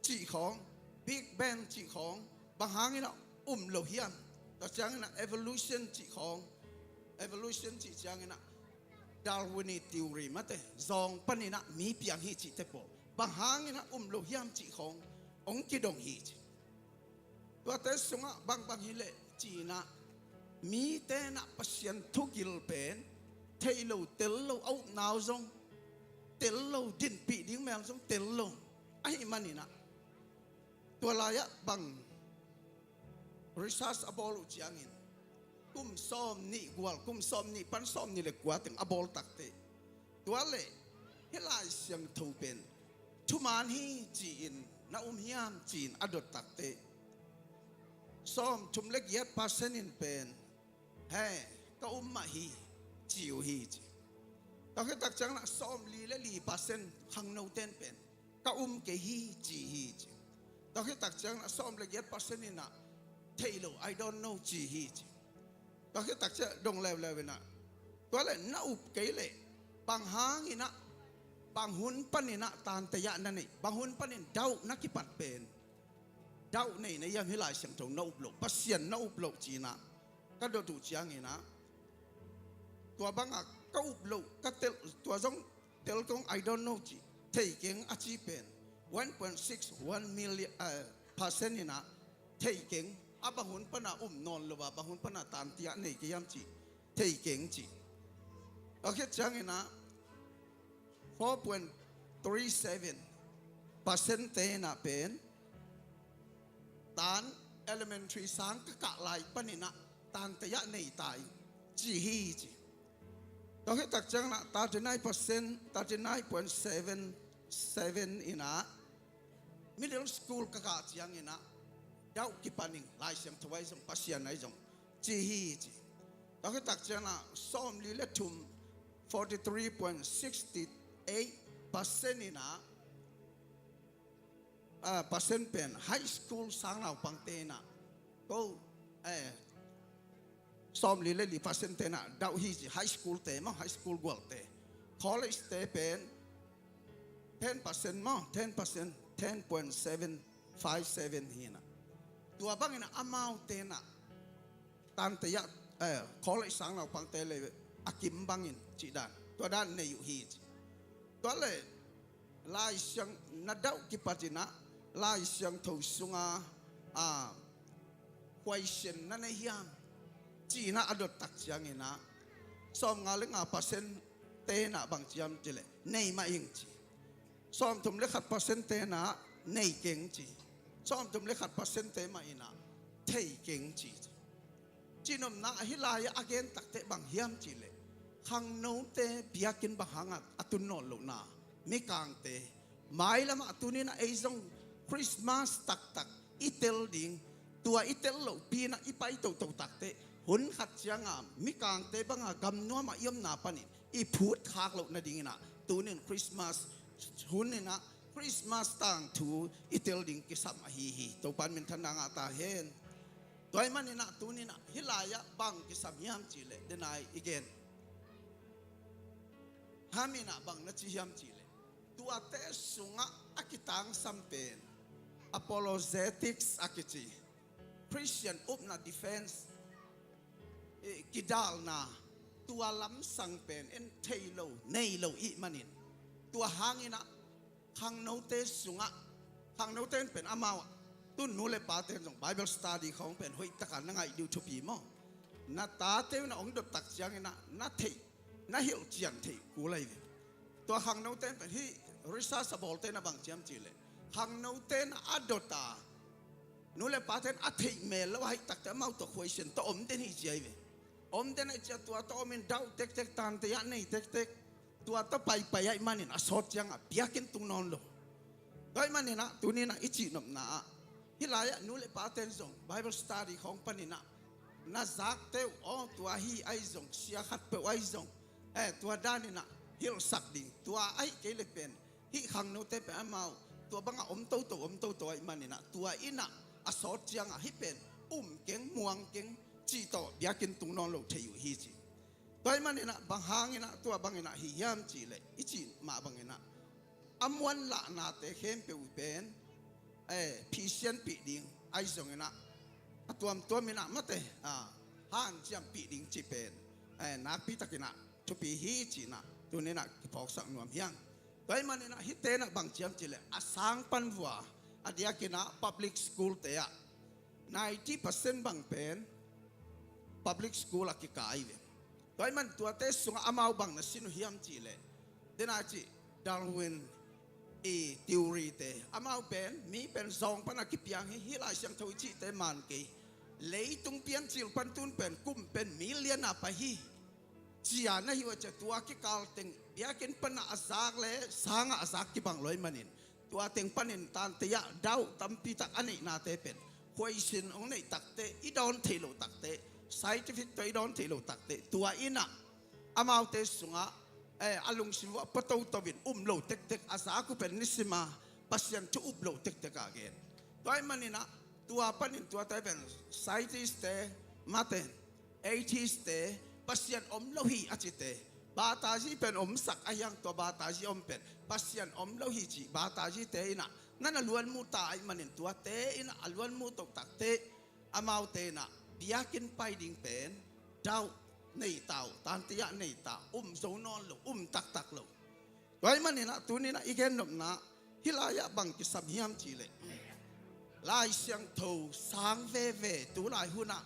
cih khawng, Big Bang cih khawng bang hangin a um lo hiam? Tua ciangin a evolution cih khawng, evolution cih ciangin a Darwin theory mate, zawng panin a mi piang hi cihte pawl bang hangin a um lo hiam cih khawng hong kidong hi ci. Tuate sungah bangbang hileh ci-in a, mite in a Pasian thugil pen thei lo, tel lo, a upna uh zong tel lo, dinpih ding mel zong tel lo. Ahih manin a, tua lai-ah bang research a bawl uh ciangin, kum sawm nih gual, kum sawm nih pan sawm nih le kua teng a bawl takte, tua leh hih Lai Siangtho pen thuman hi ci-in na um hiam ci-in a dot takte, sawm thum le giat percent in pen, he, ka um mah hi, ci uh hi ci. Tua khit tak ciangin a sawm li le li percent khangnote in pen, ka um kei hi, ci hi ci. Tua khit tak ciangin a sawm le giat percent in a, thei lo, I don't know, ci hi ci. Tua khit tak ciang dong leuleu in a, tua leh na up kei leh bang hangin a, bang hun panin a tantei-ah na neih, bang hun panin doubt na kipat pen, doubt nei na hiam, hih Lai Siangtho na up loh, Pasian na up loh ci-in a ka dot uh ciangin a, tua bangah ka up loh, ka tel, tua zong tel kong, I don't know, ci, thei keng a ci pen one point six one million, eh, percent in a thei keng, a bang hun pan a um nawn lo a, bang hun pan a tantei-ah nei kei hiam ci, thei keng ci. A khit ciangin a four point three seven percent te in a pen tan elementary sang ka kah lai panin a tantei-ah nei ta ing, ci hi ci. Tua khit tak ciangin a thirty nine percent, thirty nine point seven seven in a middle school ka kah ciangin a doubt kipan ing, Lai Siangtho ahi zong, Pasian ahi zong, ci hi ci. Tua khit tak ciangin a sawm li le thum, forty three point six eight percent in a, ah, percent pen high school sang naupangte in a, ko, eh, sawm li le li percent te in a doubt hi ci, high school te maw, high school gualte. College te pen ten percent maw, ten percent, ten point seven five seven hi in a, tua bangin a amaute in a tantei-ah, eh, college sang naupangte le a kim bangin cih dan, tua dan nei uh hi ci. Tua leh Lai Siang, na doubt kipat in a Lai Siangtho sunga, ah, question na nei hiam, ci-in a a dot tak ciangin a sawm nga le nga percent te in a bang ci hiam cih leh nei mah ing ci. Sawm thum le khat percent te in a nei keng ci. Sawm thum le khat percent te mah in a thei keng ci. Cihnopna ah hih lai-ah a gen takte bang hiam cih leh, khangnote biakinn bang hangah a tun nawn lohna, mikangte, mailamah tuni-in a ei zong Christmas taktak i tel ding, tua i tel lohpi-in a i pai toto takte, hun khat cianga mikangte banga gamnuama i omna panin i phutkhak loh nadingin a tuni-in Christmas hun in a Christmas tangthu i tel ding kisam ahi hi. Topa'n minthanna ngah ta hen. Tua ahih manin a tuni-in a hih lai-ah bang kisam hiam cih leh, denai i gen, hamin a bang na ci hiam cih leh, tuate sungah a kitangsam pen apologetics a kici, Christian upna, defense, eh, kidalna, tua lamsang pen en thei lo, nei lo i hih manin, tua hangin a khangnote sungah, khangnote in pen amau, tu nu le pate in zong Bible study khawng pen hoih takin na ngaih ding uh thupi maw? Na tate un a hong dot tak ciangin a na theih, na hilh cian theih kul ahi ve. Tua khangnote in pen hih research a bawlte in a bang ci hiam cih leh, khangnote in a dot a, nu le pate in a theih mel lo ahih takte amau tawh question tawh om den hi ci ahi ve. Om den ahih ciang tua tawh om in doubt tektek, tantei-ah nei tektek, tua tawh paipai ahih manin a sawt ciangah biakinn tung nawn lo. Tua ahih manin a tuni-in a i cihnopna ah, hih lai-ah nu le pate in zong Bible study khawng panin a na zakte uh, aw, tua hi ahi zong, sia khatpeuh ahi zong, eh, tua danin a hilhsak ding, tua ahih kei leh pen hih khangnote pen amau tua bangah om toto, om toto ahih manin a tua in a a sawt ciangah hih pen um keng, muang keng cih tawh biakinn tung nawn lo thei uh hi ci. Tua ahih manin a bang hangin a tua bangin a hi hiam cih leh, i cih mah bangin a a muanlahnate khempeuh pen, eh, phisianpih ding, ahi zongin ah a tuamtuam in ah mate, ah, hanciampih ding cih pen, eh, nakpi takin ah thupi hi ci-in ah tuni-in ah kiphawksak nuam hi hang. Tua ahih manin ah hihte in ah bang ci hiam cih leh a sang pan vua, a diakin ah public school-te ah ninety percent bang pen public school ah kikai ve. Tua ahih manin tuate sungah amau bang na sin uh hiam cih leh, den a cih Darwin i theory-te, amau pen mi pen zawng pan a kipiang hi, hih Lai Siangtho i cihte man kei. Leitung piancil pan tun pen kum pen million a pai hi, ci-a na hi uh a, tua kikal teng biakinn pan a zak le sang ah a zak kibang lo ahih manin, tua teng panin tante ah doubt tampi tak a neihnate pen khuaisin hong neih takteh, i dawn theih loh takteh, scientific tawh i dawn theih loh takteh, tua in ah amaute sungah, eh, a lungsim uah pua toto in um lo tektek, a zak uh pen nisim a Pasian thu up loh tektek a gen. Tua ahih manin ah tua panin tuate pen scientist-te, mate, atheist-te, Pasian om lo hi a cite, baptize pen omsak a hiang, tua baptize om pen Pasian om lo hi cih baptize-te in ah na na luanmu ta ahih manin, tuate in ah a luanmu to takteh, amaute in ah biakinn pai ding pen doubt nei ta uh, tante ah nei ta, um zo nawn lo, um taktak lo. Tua ahih manin ah tuni-in ah i gennopna hih lai-ah bang kisam hiam cih leh, Lai Siangtho sang veve tu lai hun ah,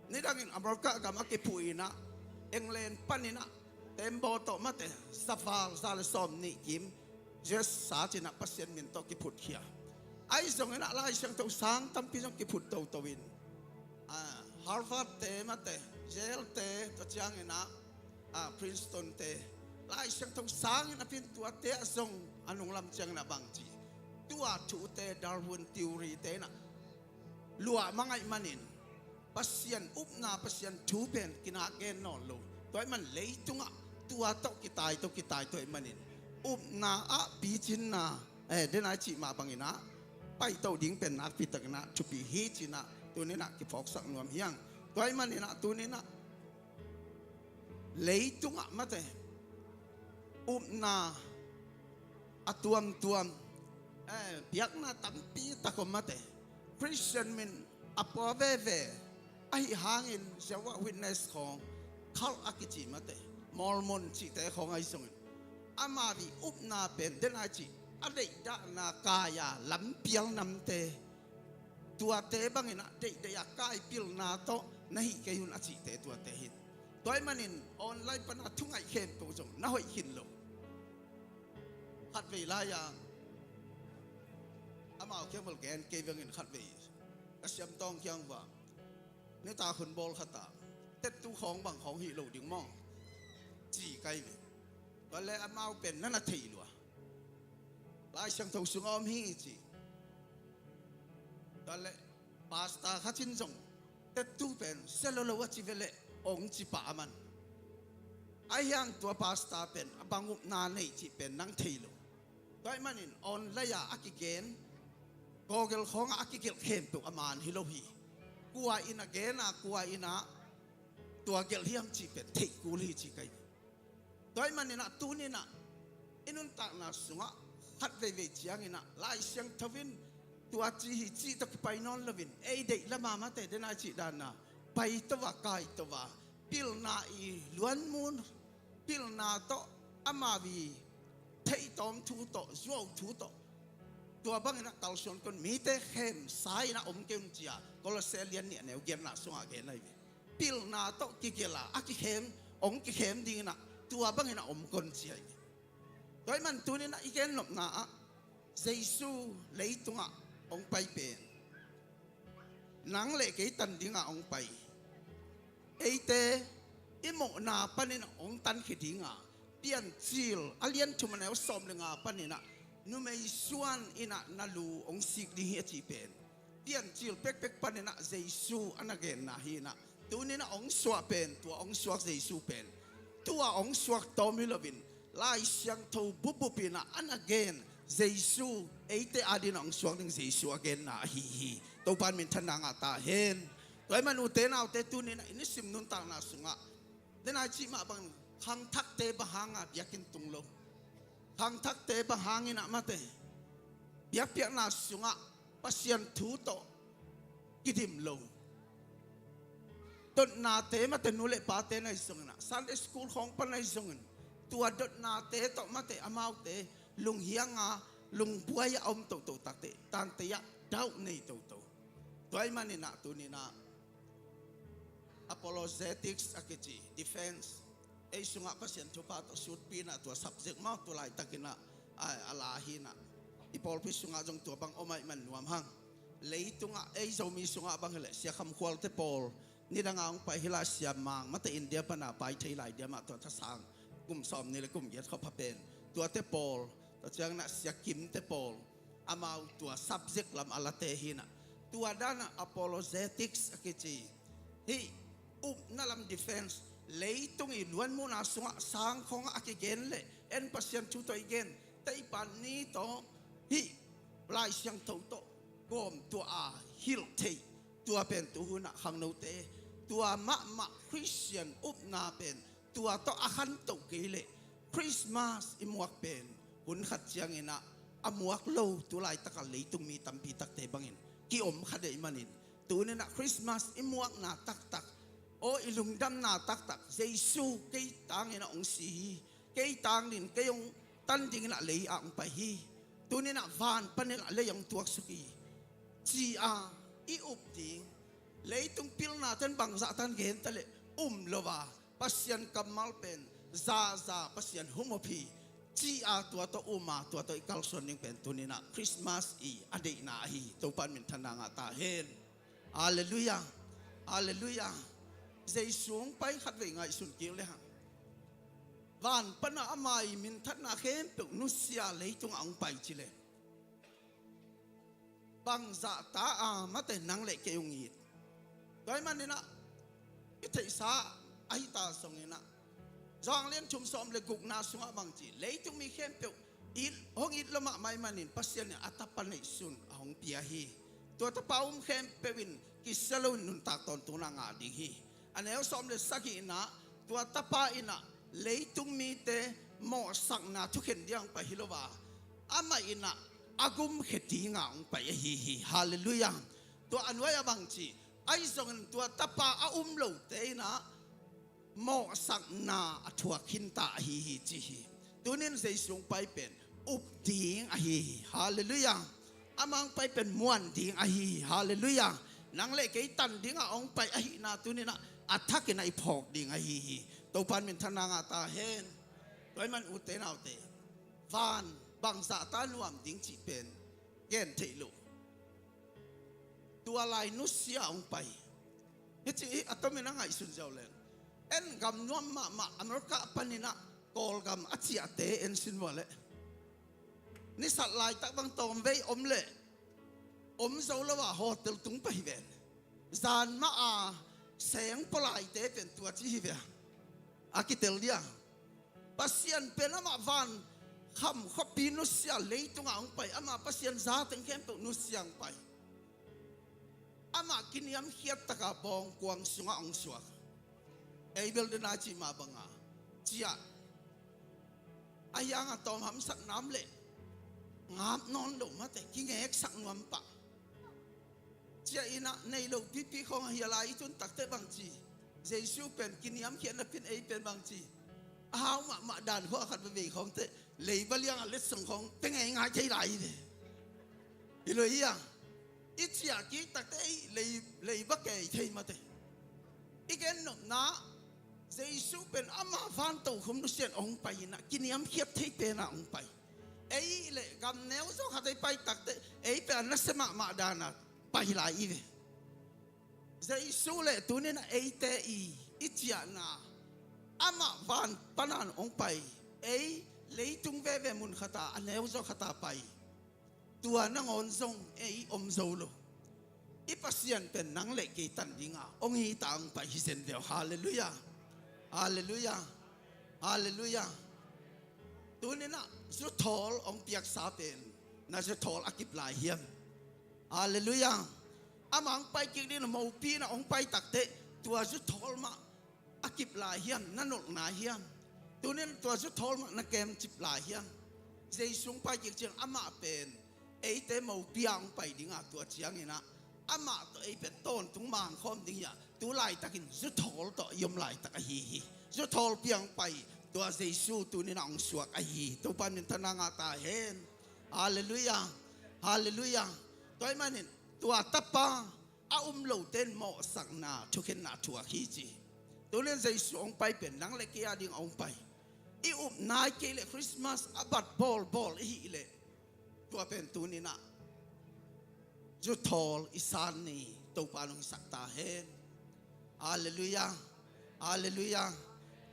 nidangin America gam a kiphuh in ah, England panin ah tembaw tawh mate, za val za le sawmnih kim, J S Sachs in ah Pasian min tawh kiphutkhia. Ahi zongin ah Lai Siangtho sang tampi zong kiphut toto in, ah, Harvard-te mate, Yale-te, tua ciangin ah, ah, Princeton-te, Lai Siangtho sangin a pin, tuate ah zong a nunglam ciangin ah bang ci, tua thute, Darwin theory-te in ah luah mang ahih manin, Pasian upna, Pasian thu pen kinak gen nawn lo. Tua ahih man leitungah tua tawh kitai tawh kitai tawh ahih manin, upna ah picinna, eh, den a i cih mah bangin ah paito ding pen nakpi takin ah thupi hi ci-in ah tuni-in ah kiphawksak nuam hi hang. Tua ahih manin ah tuni-in ah leitungah mate, upna a tuamtuam, eh, biakna tampi tak om mate, Christian min a pua veve ahih hangin Jehovah Witness khawng, cult a kici mate, Mormon cihte khawng ahi zongin, amau i upna pen den a i cih a deihdahna kai-a lampial namte, tuate bangin ah deihdeih a kai pilna tawh na hih kei un a cihte tuate hi. Tua ahih manin online pan a thungaih khempeuh zong na hoih khin lo. Khatvei lai-a amau kiang bel gen kei vengin, khatvei ka siamtawng kiang vua, nitak hun bawl khat ah, tettu khawng bang khawng hih lo ding maw, ci ka hi ve. Tua leh amau pen na na thei lua, Lai Siangtho sungah om hi ci. Tua leh pastor khat in zong, tettu pen sia lo lo a ci ve leh, ong ci pah a man. Ahi hang tua pastor pen a bang upna nei cih pen nang thei lo. Tua ahih manin online ah a kigen, Google khawngah a kigelh khempeuh a man hi lo hi. Kua in a gen a, kua in ah tua gelh hiam cih pen theih kul hi ci ka hi. Tua ahih manin ah tuni-in ah i nuntakna sungah khat veivei ciangin ah Lai Siangtho in tua ci hi cih tawh kipai nawn loin, ei deih lam a mate, den a i cih dan a, paito a, kaito a, pilna i luanmu, pilna tawh amau i theihtawm thu tawh, zuau thu tawh, tua bangin ah kalsuan kei un, mite khemsa in ah om kei un ci-a Kolose lian nih a neu giatna sungah gen ahi ve. Pilna tawh kigelh a, a kikhem, hong kikhem dingin ah tua bangin ah om kei un ci ahi ve. Tua ahih man tuni-in ah i gennopna ah, Jesu leitungah hong pai pen, nang le kei tan dingah hong pai, eite i mawhna panin hong tankhia ding a, Piancil a lian thum a neu sawm le nga panin ah, numei suan in ah na lu hong sik ding hi a cih pen, Piancil pekpek panin ah Jesu a na genna hi in ah, tuni-in ah hong suah pen tua hong suak Jesu pen, tua hong suak tawm hi loin, Lai Siangtho bupbup in ah a na gen Jesu, eite adingin hong suak ding Jesu a genna ahi hi. Topa'n minthanna ngah ta hen. Tua ahih man ute naute, tuni-in ah i nisim nuntakna sungah, den a i cih mah bang, khangthakte bang hanga biakinn tung lo, Khangthakte bang hangin ah mate, biakpiakna sungah Pasian thu tawh kidim lo, dotnate mate, nu le pate na hi zongin ah, Sunday school khawng pan na hi zongin, tua dotnate tawh mate, amaute lunghianga lungbuai a om toto takte, tante ah doubt nei toto. Tua ahih manin ah tuni-in ah apologetics a kici, defense, ei sungah Pasian thupha tawh sutpihna tua subject maw, tua laitakin ah a, a la hi-in ah, i pawlpi sungah zong tua bang om ahih man nuam hang. Leitungah ei Zomi sungah bang hileh Sia Kham Khualte pawl, nidanga hong pai hi lai, Sia Mang mate, India pana pai thei lai diam ah, tua thasang kum sawmnih le kum giat khawng pha pen, tuate pawl, tua ciangin ah Sia Kimte pawl, amau tua subject lam a late hi-in ah, tua dan ah apologetics a kici, hih upna lam, defense, leitung i luanmuhna sungah sang khawngah a kigen leh, en Pasian thu tawh i gen, teipan ni tawh, hih Lai Siangtho tawh gawm tua a hilh theih, tua pen tu hun ah khangnote, tua mahmah Khristian upna pen tua tawh a khanto kei leh, Christmas i muak pen hun khat ciangin ah a muak lo, tu laitak a leitung mi tampi takte bangin ki-om kha ding ahih manin, tuni-in ah Christmas i muakna taktak, aw, i lungdamna taktak, Jesu kei tangin ah hong si hi, kei tangin, kei hong tan dingin ah lei ah hong pai hi, tuni-in ah van panin ah lei ah hong tuaksuk hi, ci-a i up ding, leitung pilnate'n bangzah tan gen ta leh um lo a, Pasian kammal pen zaza Pasian humop hi, ci-a tua tawh um a, tua tawh i kalsuan ding pen tuni-in ah Christmas i a deihna ahi hi. Topa'n minthanna ngah ta hen. Halleluiah. Halleluiah. Jesu hong pai khatvei ngaihsun kik le hang, van panah ama i minthanna khempeuh nusia leitungah hong pai ci leh, bangzah ta a mate, nang le kei hong it? Tua ahih manin ah i theihsa ahi ta zongin ah, Johan lian thum sawm le gukna sungah bang ci, leitung mi khempeuh it, hong it lo mahmah ahih manin Pasian in a Tapa neihsun a hong pia hi. Tua Tapa um khempeuh in kisia loin nuntak tawntungna ngah ding hi. A neu sawm le sagihna, tua Tapa in ah leitung mite mawhsakna thukhen dingah hong pai hi lo a, amah in ah a gumkhe dingah hong pai ahi hi. Halleluiah. Tua a nuai-ah bang ci, ahi zongin tua Tapa a um lote in ah mawhsakna a thuak khinta ahi hi ci hi. Tuni-in Jesu hong pai pen up ding ahi hi. Halleluiah. Ama hong pai pen muan ding ahi hi. Halleluiah. Nang le kei tan dingah hong pai ahihna tuni-in ah a thakin ah i phawk ding ahi hi. Topa'n minthanna ngah ta hen. Tua ahih man ute naute, van bangzah ta nuam ding cih pen gen theih loh, tua lai nusia hong pai. Hih ci hi, a tomin a ngaihsun ziau leng, en gam nuam mahmah America panin ah Kawlgam a ciahte en sin vua leh, nisat laitak bang tawmvei om leh om zo lo a hotel tung pah hi ven. Zan mah a seng pawlaite pen tua ci hi ve a, a kitel dia. Pasian pen amah van kham khuapi nusia leitungah hong pai, amah Pasian zateng khempeuh nusia hong pai. Amah kiniamkhiat taka bawngkuang sungah hong suak. Ei bel dena cih mah banga ciah, a hiang a tawm hamsatna om leh ngap nawn lo mate, kingeksak nuam pah. Ciah in ah nei lo pipi khawng ahi a lai i tun takte bang ci, Jesu pen kiniamkhiat napi-in ei pen bang ci, a hau mahmah dan khua khat veve khawngte leiba liang a letsong khawng pia ngeingai thei lai hi ve. Hi lo hi a, i ciah kik takte ei lei, leiba kei thei mate. I gen nopna, Jesu pen ama van tokhom nusia in hong pai in ah kiniamkhiat thei pen ah hong pai. Ei le gam neu zaw khat ei pai takte ei pen a nasia mahmah dan ah pai lai hi ve. Jesu le tuni-in ah eite i, i ciahna, amah van panin hong pai, ei leitung veve mun khat ah a neu zaw khat ah pai, tua nangawn zong ei om zo lo. I Pasian pen nang le kei tan dingah hong it a hong pai hi zen ve aw. Halleluiah. Halleluiah. Halleluiah. Tuni-in ah zuthawl hong piaksa pen na zuthawl a kip lai hiam? Halleluiah. Ama hong pai kik dingin mopi in ah hong pai takte tua zuthawl mah a kip lai hiam, na nolh nai hiam? Tuni-in tua zuthawl mah na kemcip lai hiam? Jesu hong pai kik ciang amah pen eite mopi-a hong pai ding a, tua ciangin ah amah tawh ei pen tawntung mangkhawm ding hi a, tu laitakin zuthawl tawh i om laitak ahi hi. Zuthawl pi-a hong pai, tua Jesu tuni-in ah hong suak ahi hi. Topa in minthanna ngah ta hen. Halleluiah. Halleluiah. Tua ahih manin tua tapa a um lote in mawhsakna thukhenna thuak hi ci. Tuni-in Jesu hong pai pen nang le kei a ding a hong pai. I up nai kei leh Christmas a bat bawlbawl i hih leh, tua pen tuni-in ah zuthawl i san ni. Topa in hong sak ta hen. Halleluiah. Halleluiah.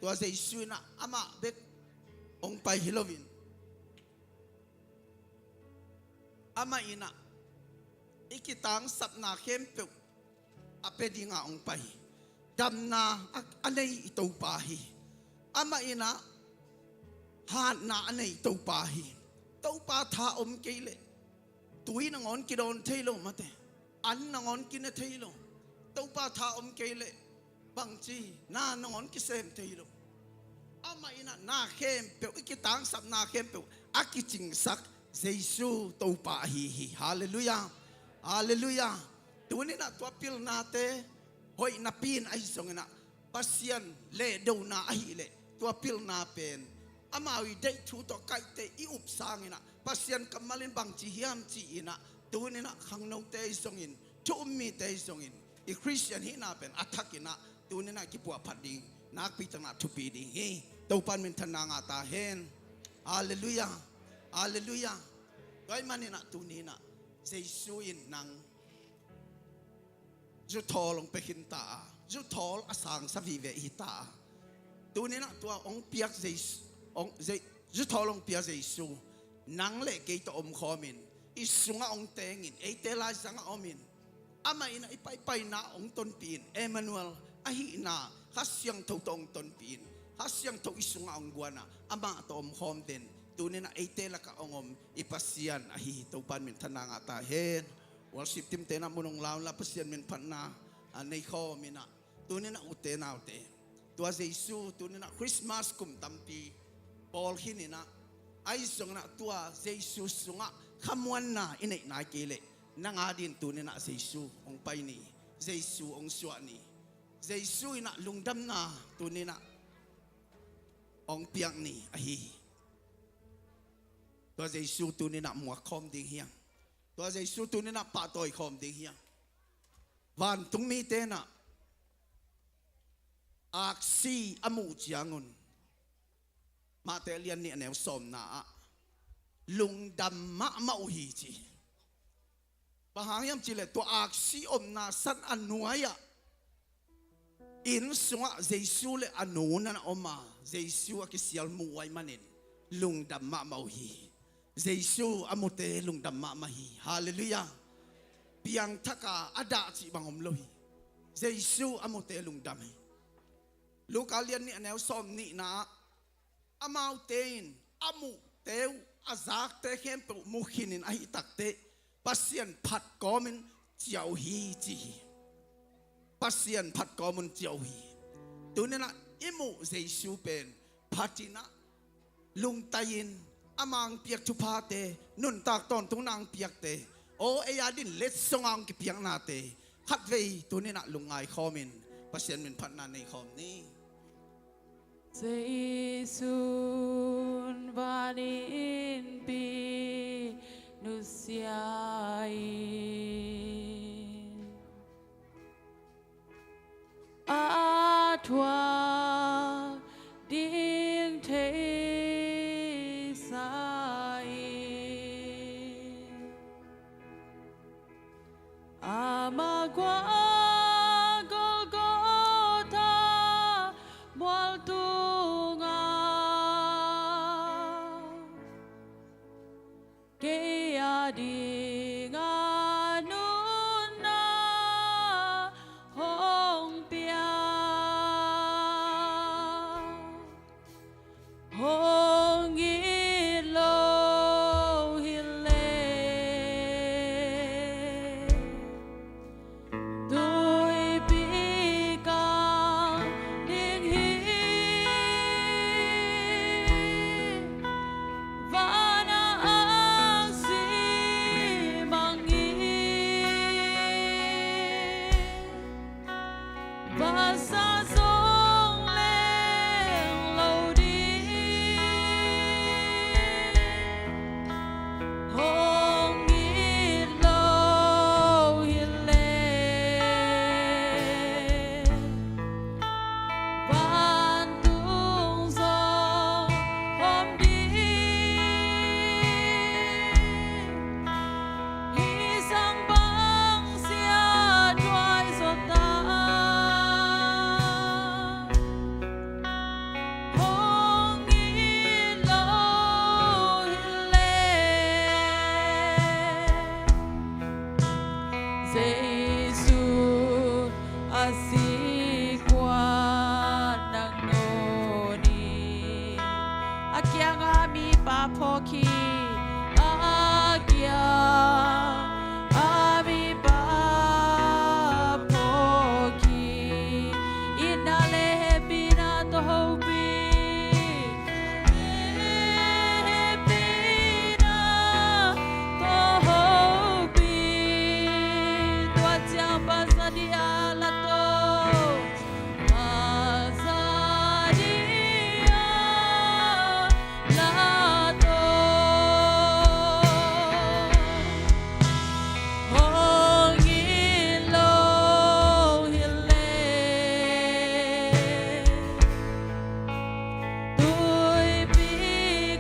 Tua Jesu in ah amah bek hong pai hi loin, amah in ah i kitangsapna khempeuh a pia ding a hong pai hi. Damna a, a nei i Topa hi. Amah in ah hatna a nei i Topa hi. Topa tha om kei leh tui nangawn kidawn thei lo mate. An nangawn kine thei lo. Topa tha om kei leh bangci na nangawn kisem thei lo. Amah in ah na khempeuh, i kitangsapna khempeuh a kicingsak Jesu Topa ahi hi. Halleluiah. Halleluiah. Tuni-in ah tua pilnate hoih napi-in ahi zongin ah Pasian lehdona ahih leh tua pilna pen amau i deih thu tawh kaihte i up sangin ah Pasian kammal in bangci hiam ci-in ah tuni-in ah khangnote ahi zongin, thu um mite ahi zongin, i Khristian hihna pen a thakin ah tuni-in ah kipuahphat ding nakpi takin ah thupi ding hi. Topa in minthanna ngah ta hen. Halleluiah. Halleluiah. Tua ahih manin ah tuni-in ah Jesu in nang zuthawl hong pia khin ta a, zuthawl a sangsa vive i hi ta a. Tuni-in ah tua hong piak Jesu, hong, Je-, zuthawl hong pia Jesu nang le kei tawh omkhawmin, i sungah hong tengin, eite laizangah omin, amah in ah i paipaina hong tonpih in, Emmanuel, a hihna, Kha Siangtho tawh hong tonpih in, Kha Siangtho i sungah hong guan a, amah tawh omkhawm den, tuni-in ah eite lakah hong om i Pasian ahi hi. Topa in minthanna ngah ta hen. Worship team-te in ah mun hong la unla, Pasian minphatna a neikhawm in ah, tuni-in ah ute naute, tua Jesu tuni-in ah Christmas kum tampi bawl khin in ah, ahi zongin ah tua Jesu sungah khamuanna i neih nai kei leh, nang a dingin tuni-in ah Jesu hong pai ni. Jesu hong suah ni. Jesu in ah lungdamna tuni-in ah hong piak ni ahi hi. Tua Jesu tuni-in ah muakkhawm ding hi hang. Tua Jesu tuni-in ah pahtawikhawm ding hi hang. Vantung mite in ah aksi a muh ciangun, Matthai a lian nih a neu sawmna ah, lungdam mahmah uh hi ci. Bang hang hiam cih leh tua aksi omna san a nuai-ah inn sungah Jesu le a nu na na om a, Jesu a kisial mu uh ahih manin lungdam mahmah uh hi. Jesu a mute lungdam mahmah hi. Halleluiah. Piangthak a, a dah cih bang om lo hi. Jesu a mute lungdam hi. Luka lian nih a neu sawmnihna ah, amaute in a muhte uh, a zakte khempeuh mu khinin ahih takteh, Pasian phat kawmin ciah uh hi ci hi. Pasian phat kawmin ciah uh hi. Tuni-in ah i muh Jesu pen phatin ah, lungtai-in, amah hong piak thuphate, nuntak tawntungna hong piakte, aw, ei a dingin letsong a hong kipiaknate khatvei tuni-in ah lungngai khawmin Pasian minphatna nei khawm ni. Jesu'n van innpi nusia in, a thuak ding theisa in, amah kua Golgotha mual tungah kei a dingin nunna hong pia, hong it lo hi leh, Jesu a sik uh a nang nawn hi. A kiangah mipa phawk hi. A kiangah mipa phawk hi. Itna le hehpihna tawh hopih. Hehpihna tawh hopih. Tua ciang Pasian a la tawh. Pasian a la tawh. Hong it lo hi leh. Tuipi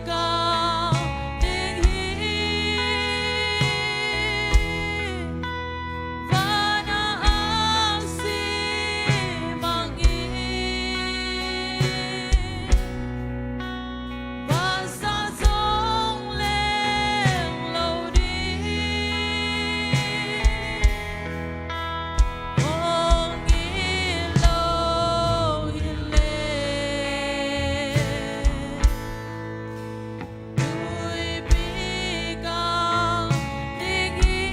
kang ding hi. Van a aksi mang hi. Vansa zong leng lo ding. Hong it lo hi leh. Tuipi kang ding hi.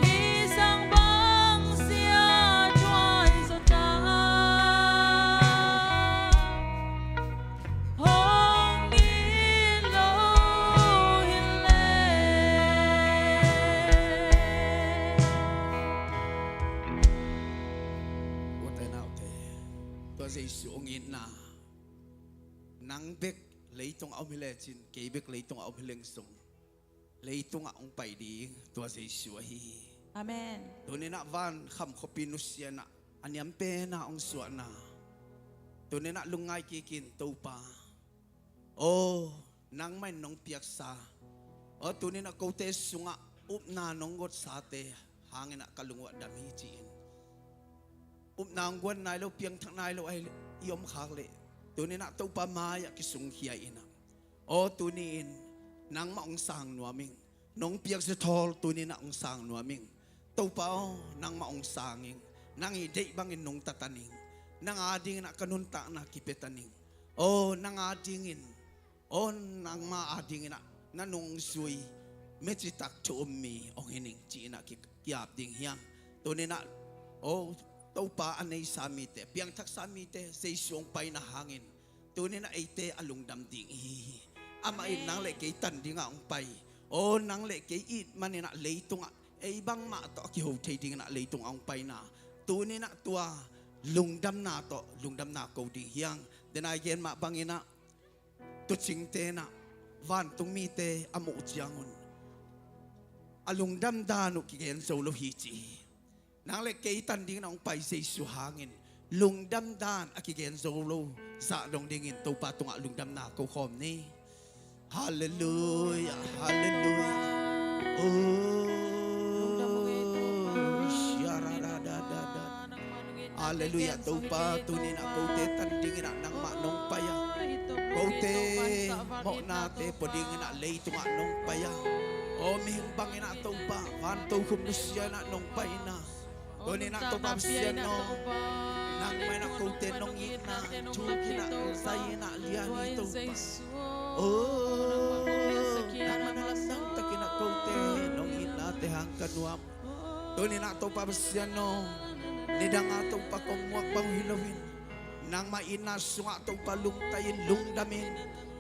Hih sang bang sia thuai zaw ta. Hong it lo hi leh. Ute naute, tua Jesu hong itna, nang bek leitung a om hi lecin, kei bek leitung a om hi leng zong, leitungah hong pai ding tua Jesu ahi hi. Amen. Tuninah van kham khuapi nusianah a niam penah hong suahna. Tuninah lungngai kikin Topa. Aw, nangmah in nong piaksa. Aw, tuninah kote sungah upna nong gotsate hanginah ka lungua dam hi ci-in. Upna hong guan nai lo, piangthak nai lo ahi i om khak leh. Tuninah Topa mai-ah kisungkhia inah. Aw, tuni-in nangmah hong sang nuam ing. Nong piaksa thawl tuninah hong sang nuam ing. Topa aw, nangmah hong sang ing. Nang i deih bangin nungta ta ning. Nang adinginah ka nuntakna kipia ta ning. Aw, nang adingin, aw, nangmah adinginah na nungzui, micitak thu um mi hong hi ning ci-inah ki, ki-ap ding hiam. Tuninah, aw, Topa a neisa mite, piangthaksa mite Jesu hong paina hangin tuninah eite a lungdam ding ihi hi. Amah in nang le kei tan dingah hong pai. Aw, nang le kei it maninah leitungah ei bangmah tawh a kiho thei dinginah leitungah hong paina. Tuninah tua lungdamna tawh lungdamna ko ding hiang. Denai gen mah banginah tucing tenah vantung mite a muh ciangun a lungdam dan uh kigen zo lo hi ci hi. Nang le kei tan dingin hong pai Jesu hangin lungdam dan a kigen zo lo zah dong dingin Topa tungah lungdamna ko khawm ni. Halleluia, halleluia. Oh, siaradadadada. Halleluia, Topa, tuninah kote tan dinginah nangmah nong pai a. Kote mawhnate pua dinginah leitungah nong pai a. Aw, mihing banginah Topa, van tokhum nusianah nong paina. Tuninah Topa Pasian aw, nangmah inah kote nong itna thukinah zai inah lian hi Topa. Oh, nangmah na lamdang takinah kote nong itnate hang ka nuam. Tuninah Topa Pasian aw, nidanga Topa kong muak bang hi loin nangmah itna sungah Topa lungtaiin lungdamin.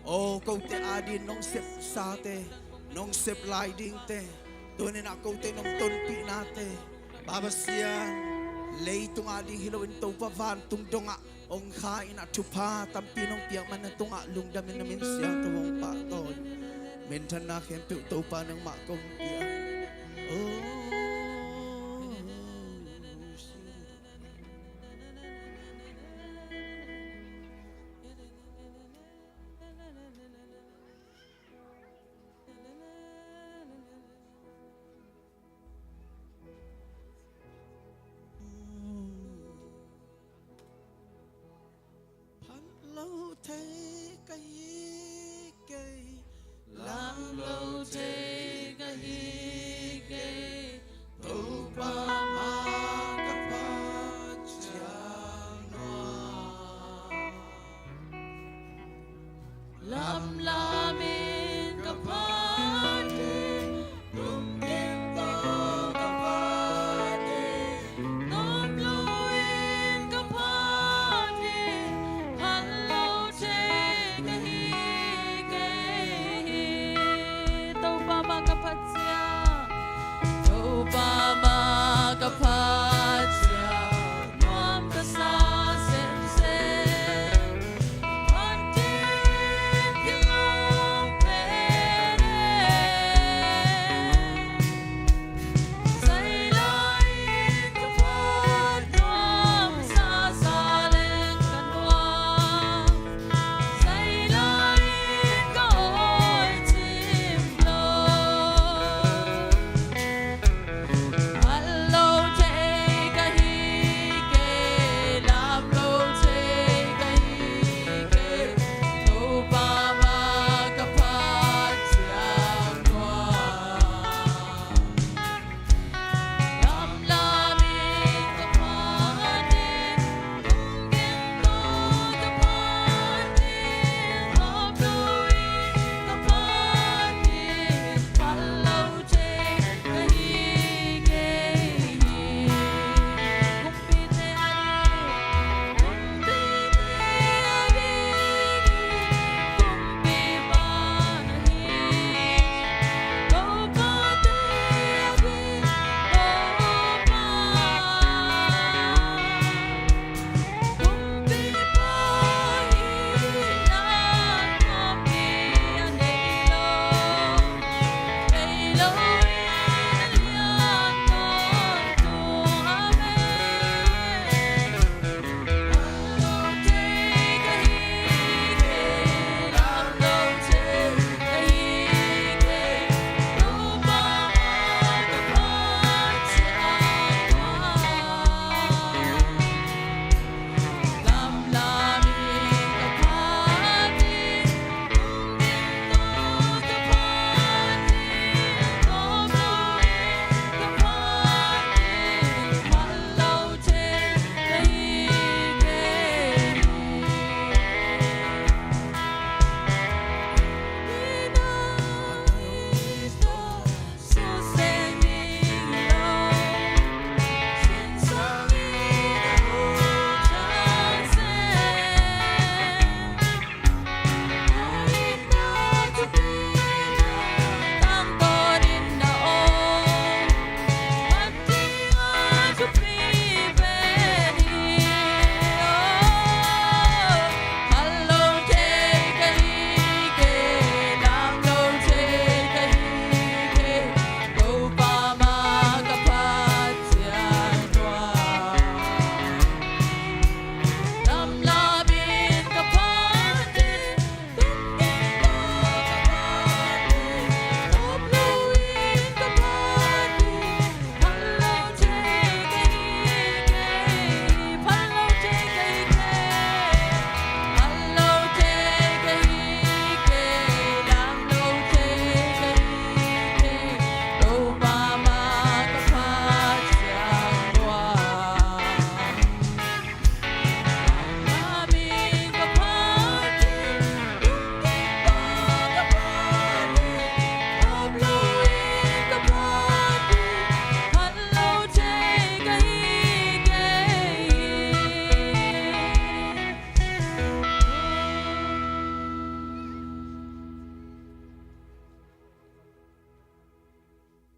Aw, kote adin nong sepsate, nong sep lai dingte, tuninah kote nong tonpihnate, Pa Pasian, leitung ading hi loin Topa vantung dongah hong kha inah thupha tampi nong piak man na tungah lungdamin na min siangtho hong pahtawi. Minthanna khempeuh Topa nangmah kong pia. Oh. Phat lo thei ka hi kei, lam lo thei ka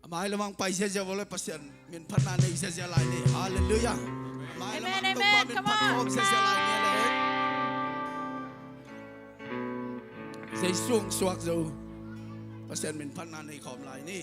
A mai lamang pai ziazia vua le Pasian min phatna nei ziazia lai ni. Halleluiah. A mai lamang Topa min phat khawm ziazia lai ni le. Jesu hong suak zo. Pasian min phatna nei khawm lai ni.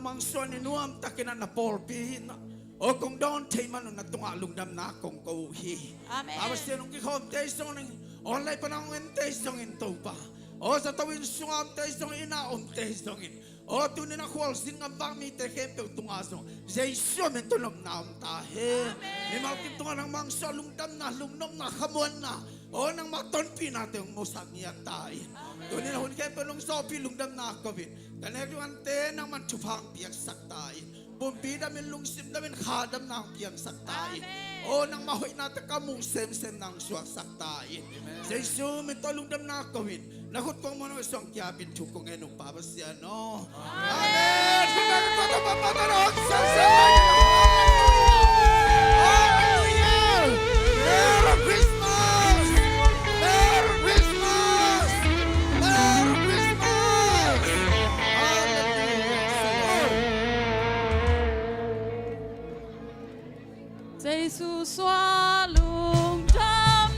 Mangsuah ni nuamtakin ah na pawlpi in ah, aw kong dawn thei man un na tungah lungdamna kong ko uh hi. Amen. Pa Pasian, hong kikhawmte zongin, online pan a hong ente zongin Topa, aw zato inn sungah omte zongin, inn ah omte zongin, aw tuni-in a khualzin gam vak mite khempeuh tungah zong Jesu min tawh nopna om ta hen. Amen. Mimal kim tungah nangmah hong suah lungdamna, lungnopna, khamuanna, aw nangmah tonpihnate hong musak ngiat ta in. Amen. Tuni-in a hun khempeuh nong zawhpih lungdamna ko in, ka nek ding ante nangman thupha hong piaksak ta in. Pumpi damin, lungsim damin, kha damna hong piangsak ta in. Amen. Aw nangmah hoihnate ka muh semsemna hong suaksak ta in. Amen. Jesu min tawh lungdamna ko in, na khut kong muan uh, suang kiapin thu kong ngen uh, Pa Pasian aw. Amen. Amen. Hallelujah. Merry Christmas. Merry Christmas. Merry Christmas. Hallelujah. Jesu suah lungdam